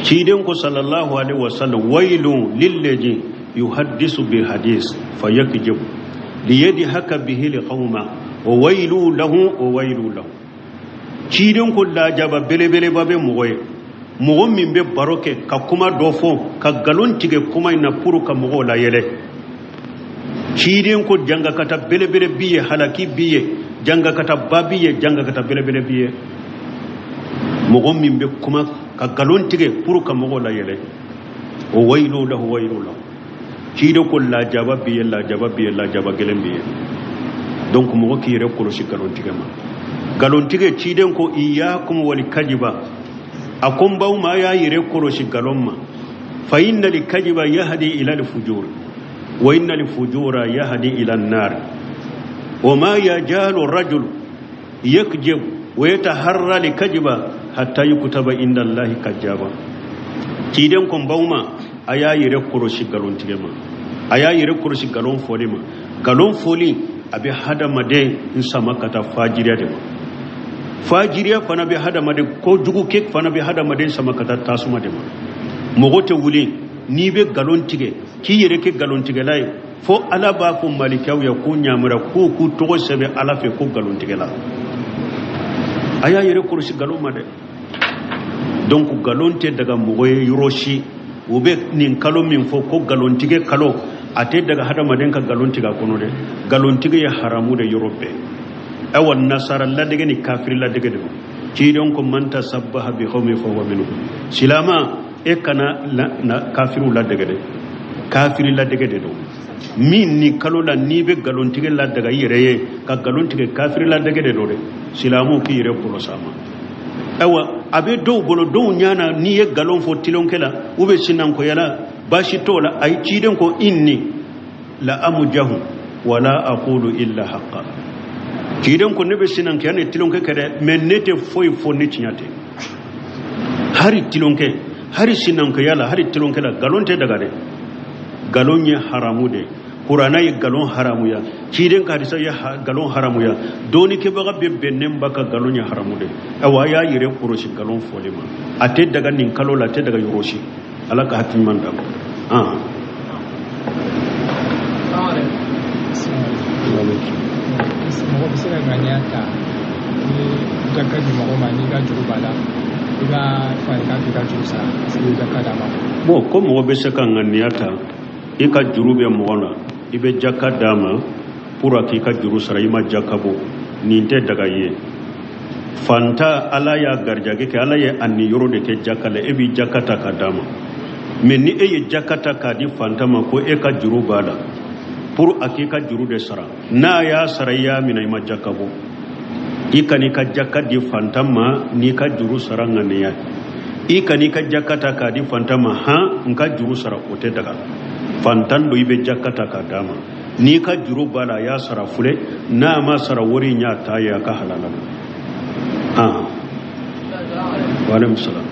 Ciden ko sallallahu alaihi wasallam: wailun lillazi yuhaddisu bil hadis fayakjibu liyadhaka bihi liqawma, wa wailu lahu, wa wailu lahu. Ciden ko lajaba belebeleba bɛ mɔgɔ ye, mɔgɔ min bɛ baro kɛ ka kuma dɔ fɔ, ka nkalon tigɛ kuma in na pour ka mɔgɔw layɛlɛ. Ciden ko jangakata belebele bi ye, halaki bi ye, jangakata ba bi ye, jangakata belebele bi ye, mɔgɔ min bɛ kuma ka nkalon tigɛ pour ka mɔgɔw layɛlɛ. O wayilu lahu, wayilu lahu. Ciden ko lajaba bi ye, lajaba bi ye, lajaba gɛlɛn bi ye. Donc mɔgɔ k'i yɛrɛ kɔlɔsi nkalon tigɛ ma. Nkalon tigɛ, ciden ko iyyakum wal kajiba. A ko n baw ma, a y'a yɛrɛ kɔlɔsi nkalon ma. Fa inna li kajiba yahdi ila al fujur, wa inna al fujura yahdi ila an nar, wa ma yajalu rajul yakjib wa yataharra li kajiba hatta yukutaba inda Allahi kajaba. Ciden ko n baw ma, a y'a yɛrɛ kɔlɔsi nkalon tigɛ ma, a y'a yɛrɛ kɔlɔsi nkalon fɔli ma. Nkalon fɔli, a bɛ hadamaden n sama ka taa fajiriya de ma. Fajiriya fana bɛ hadamaden kojugu kɛ, fana bɛ hadamaden sama ka taa tasuma de ma. Mɔgɔ tɛ wuli n'i bɛ nkalon tigɛ k'i yɛrɛ kɛ nkalontigɛla ye, fo Ala b'a fɔ malikaw ye ko ɲamura k'u k'u tɔgɔ sɛbɛn Ala fɛ ko nkalontigɛla. A y'a yɛrɛ kɔlɔsi nkalon ma dɛ. Donc nkalon tɛ daga mɔgɔ ye yɔrɔ si. U bɛ nin kalo min fɔ ko nkalontigɛ kalo, a tɛ daga hadamaden ka nkalon tigɛ a kɔnɔ dɛ. Nkalontigɛ ye haramu de yɔrɔ bɛɛ. Ayiwa, nasara ladege ni kafiri ladege de don. Ciden ko man tasabbaha bi qawmi fa huwa minhum. Silama, e kana na kafiriw ladege dɛ. Kafiri ladege de don min ni kalo la n'i bɛ nkalontigɛ ladaga i yɛrɛ ye ka nkalon tigɛ, kafiri ladege de don dɛ. Silamɛw k'i yɛrɛ kɔlɔsi a ma. Ayiwa, a bɛ dɔw bolo, dɔw ɲana n'i ye nkalon fɔ tilonkɛ la u bɛ sinankunya la, baasi t'o la. A ye ciden ko inni la amujahu wala aqulu illa haqqa. Ciden ko ne bɛ sinankunya ni tilonkɛ kɛ dɛ, mais ne tɛ foyi fɔ ni tiɲɛ tɛ. Hari tilonkɛ, hari sinankunya la, hari tilonkɛ la, nkalon tɛ daga dɛ. Nkalon ye haramu de. Kuranna ye nkalon haramuya, ciden ka hadisa ye nkalon haramuya, dɔɔnikɛbaga bɛ bɛnnen ba ka nkalon ye haramu de. Ayiwa, a y'a yɛrɛ kɔlɔsi nkalon fɔli ma. A tɛ daga nin kalo la, a tɛ daga yɔrɔ si. Ala ka hakili ɲuman d'a ma.
Mɔgɔ bɛ se ka ŋaniya ta ni jaka di mɔgɔ ma, n'i ka juru b'a la, i b'a fɔ a ye k'a k'i ka juru sara parce que i bɛ jaka d'a ma?
Bon, ko mɔgɔ bɛ se ka ŋaniya ta, i ka juru bɛ mɔgɔ la, i bɛ jaka d'a ma pour a k'i ka juru sara, i ma jaka bɔ, nin tɛ daga ye. Fanta, Ala y'a garijɛgɛ kɛ, Ala ye a niyɔrɔ de kɛ jaka la, e b'i jaka ta k'a d'a ma. Mais ni e ye jaka ta k'a di fanta ma ko e ka juru b'a la pour a k'i ka juru de sara, n'a y'a sara, i y'a minɛ, i ma jaka bɔ. I kan'i ka jaka di fantan ma n'i ka juru sara ŋaniya. I kan'i ka jaka ta k'a di fantan ma han n ka juru sara, o tɛ daga. Fantan don, i bɛ jaka ta k'a d'a ma, n'i ka juru b'a la, a y'a sara fule, n'a ma sara, wari in y'a ta ye, a ka halala don. Wa alaikum salam.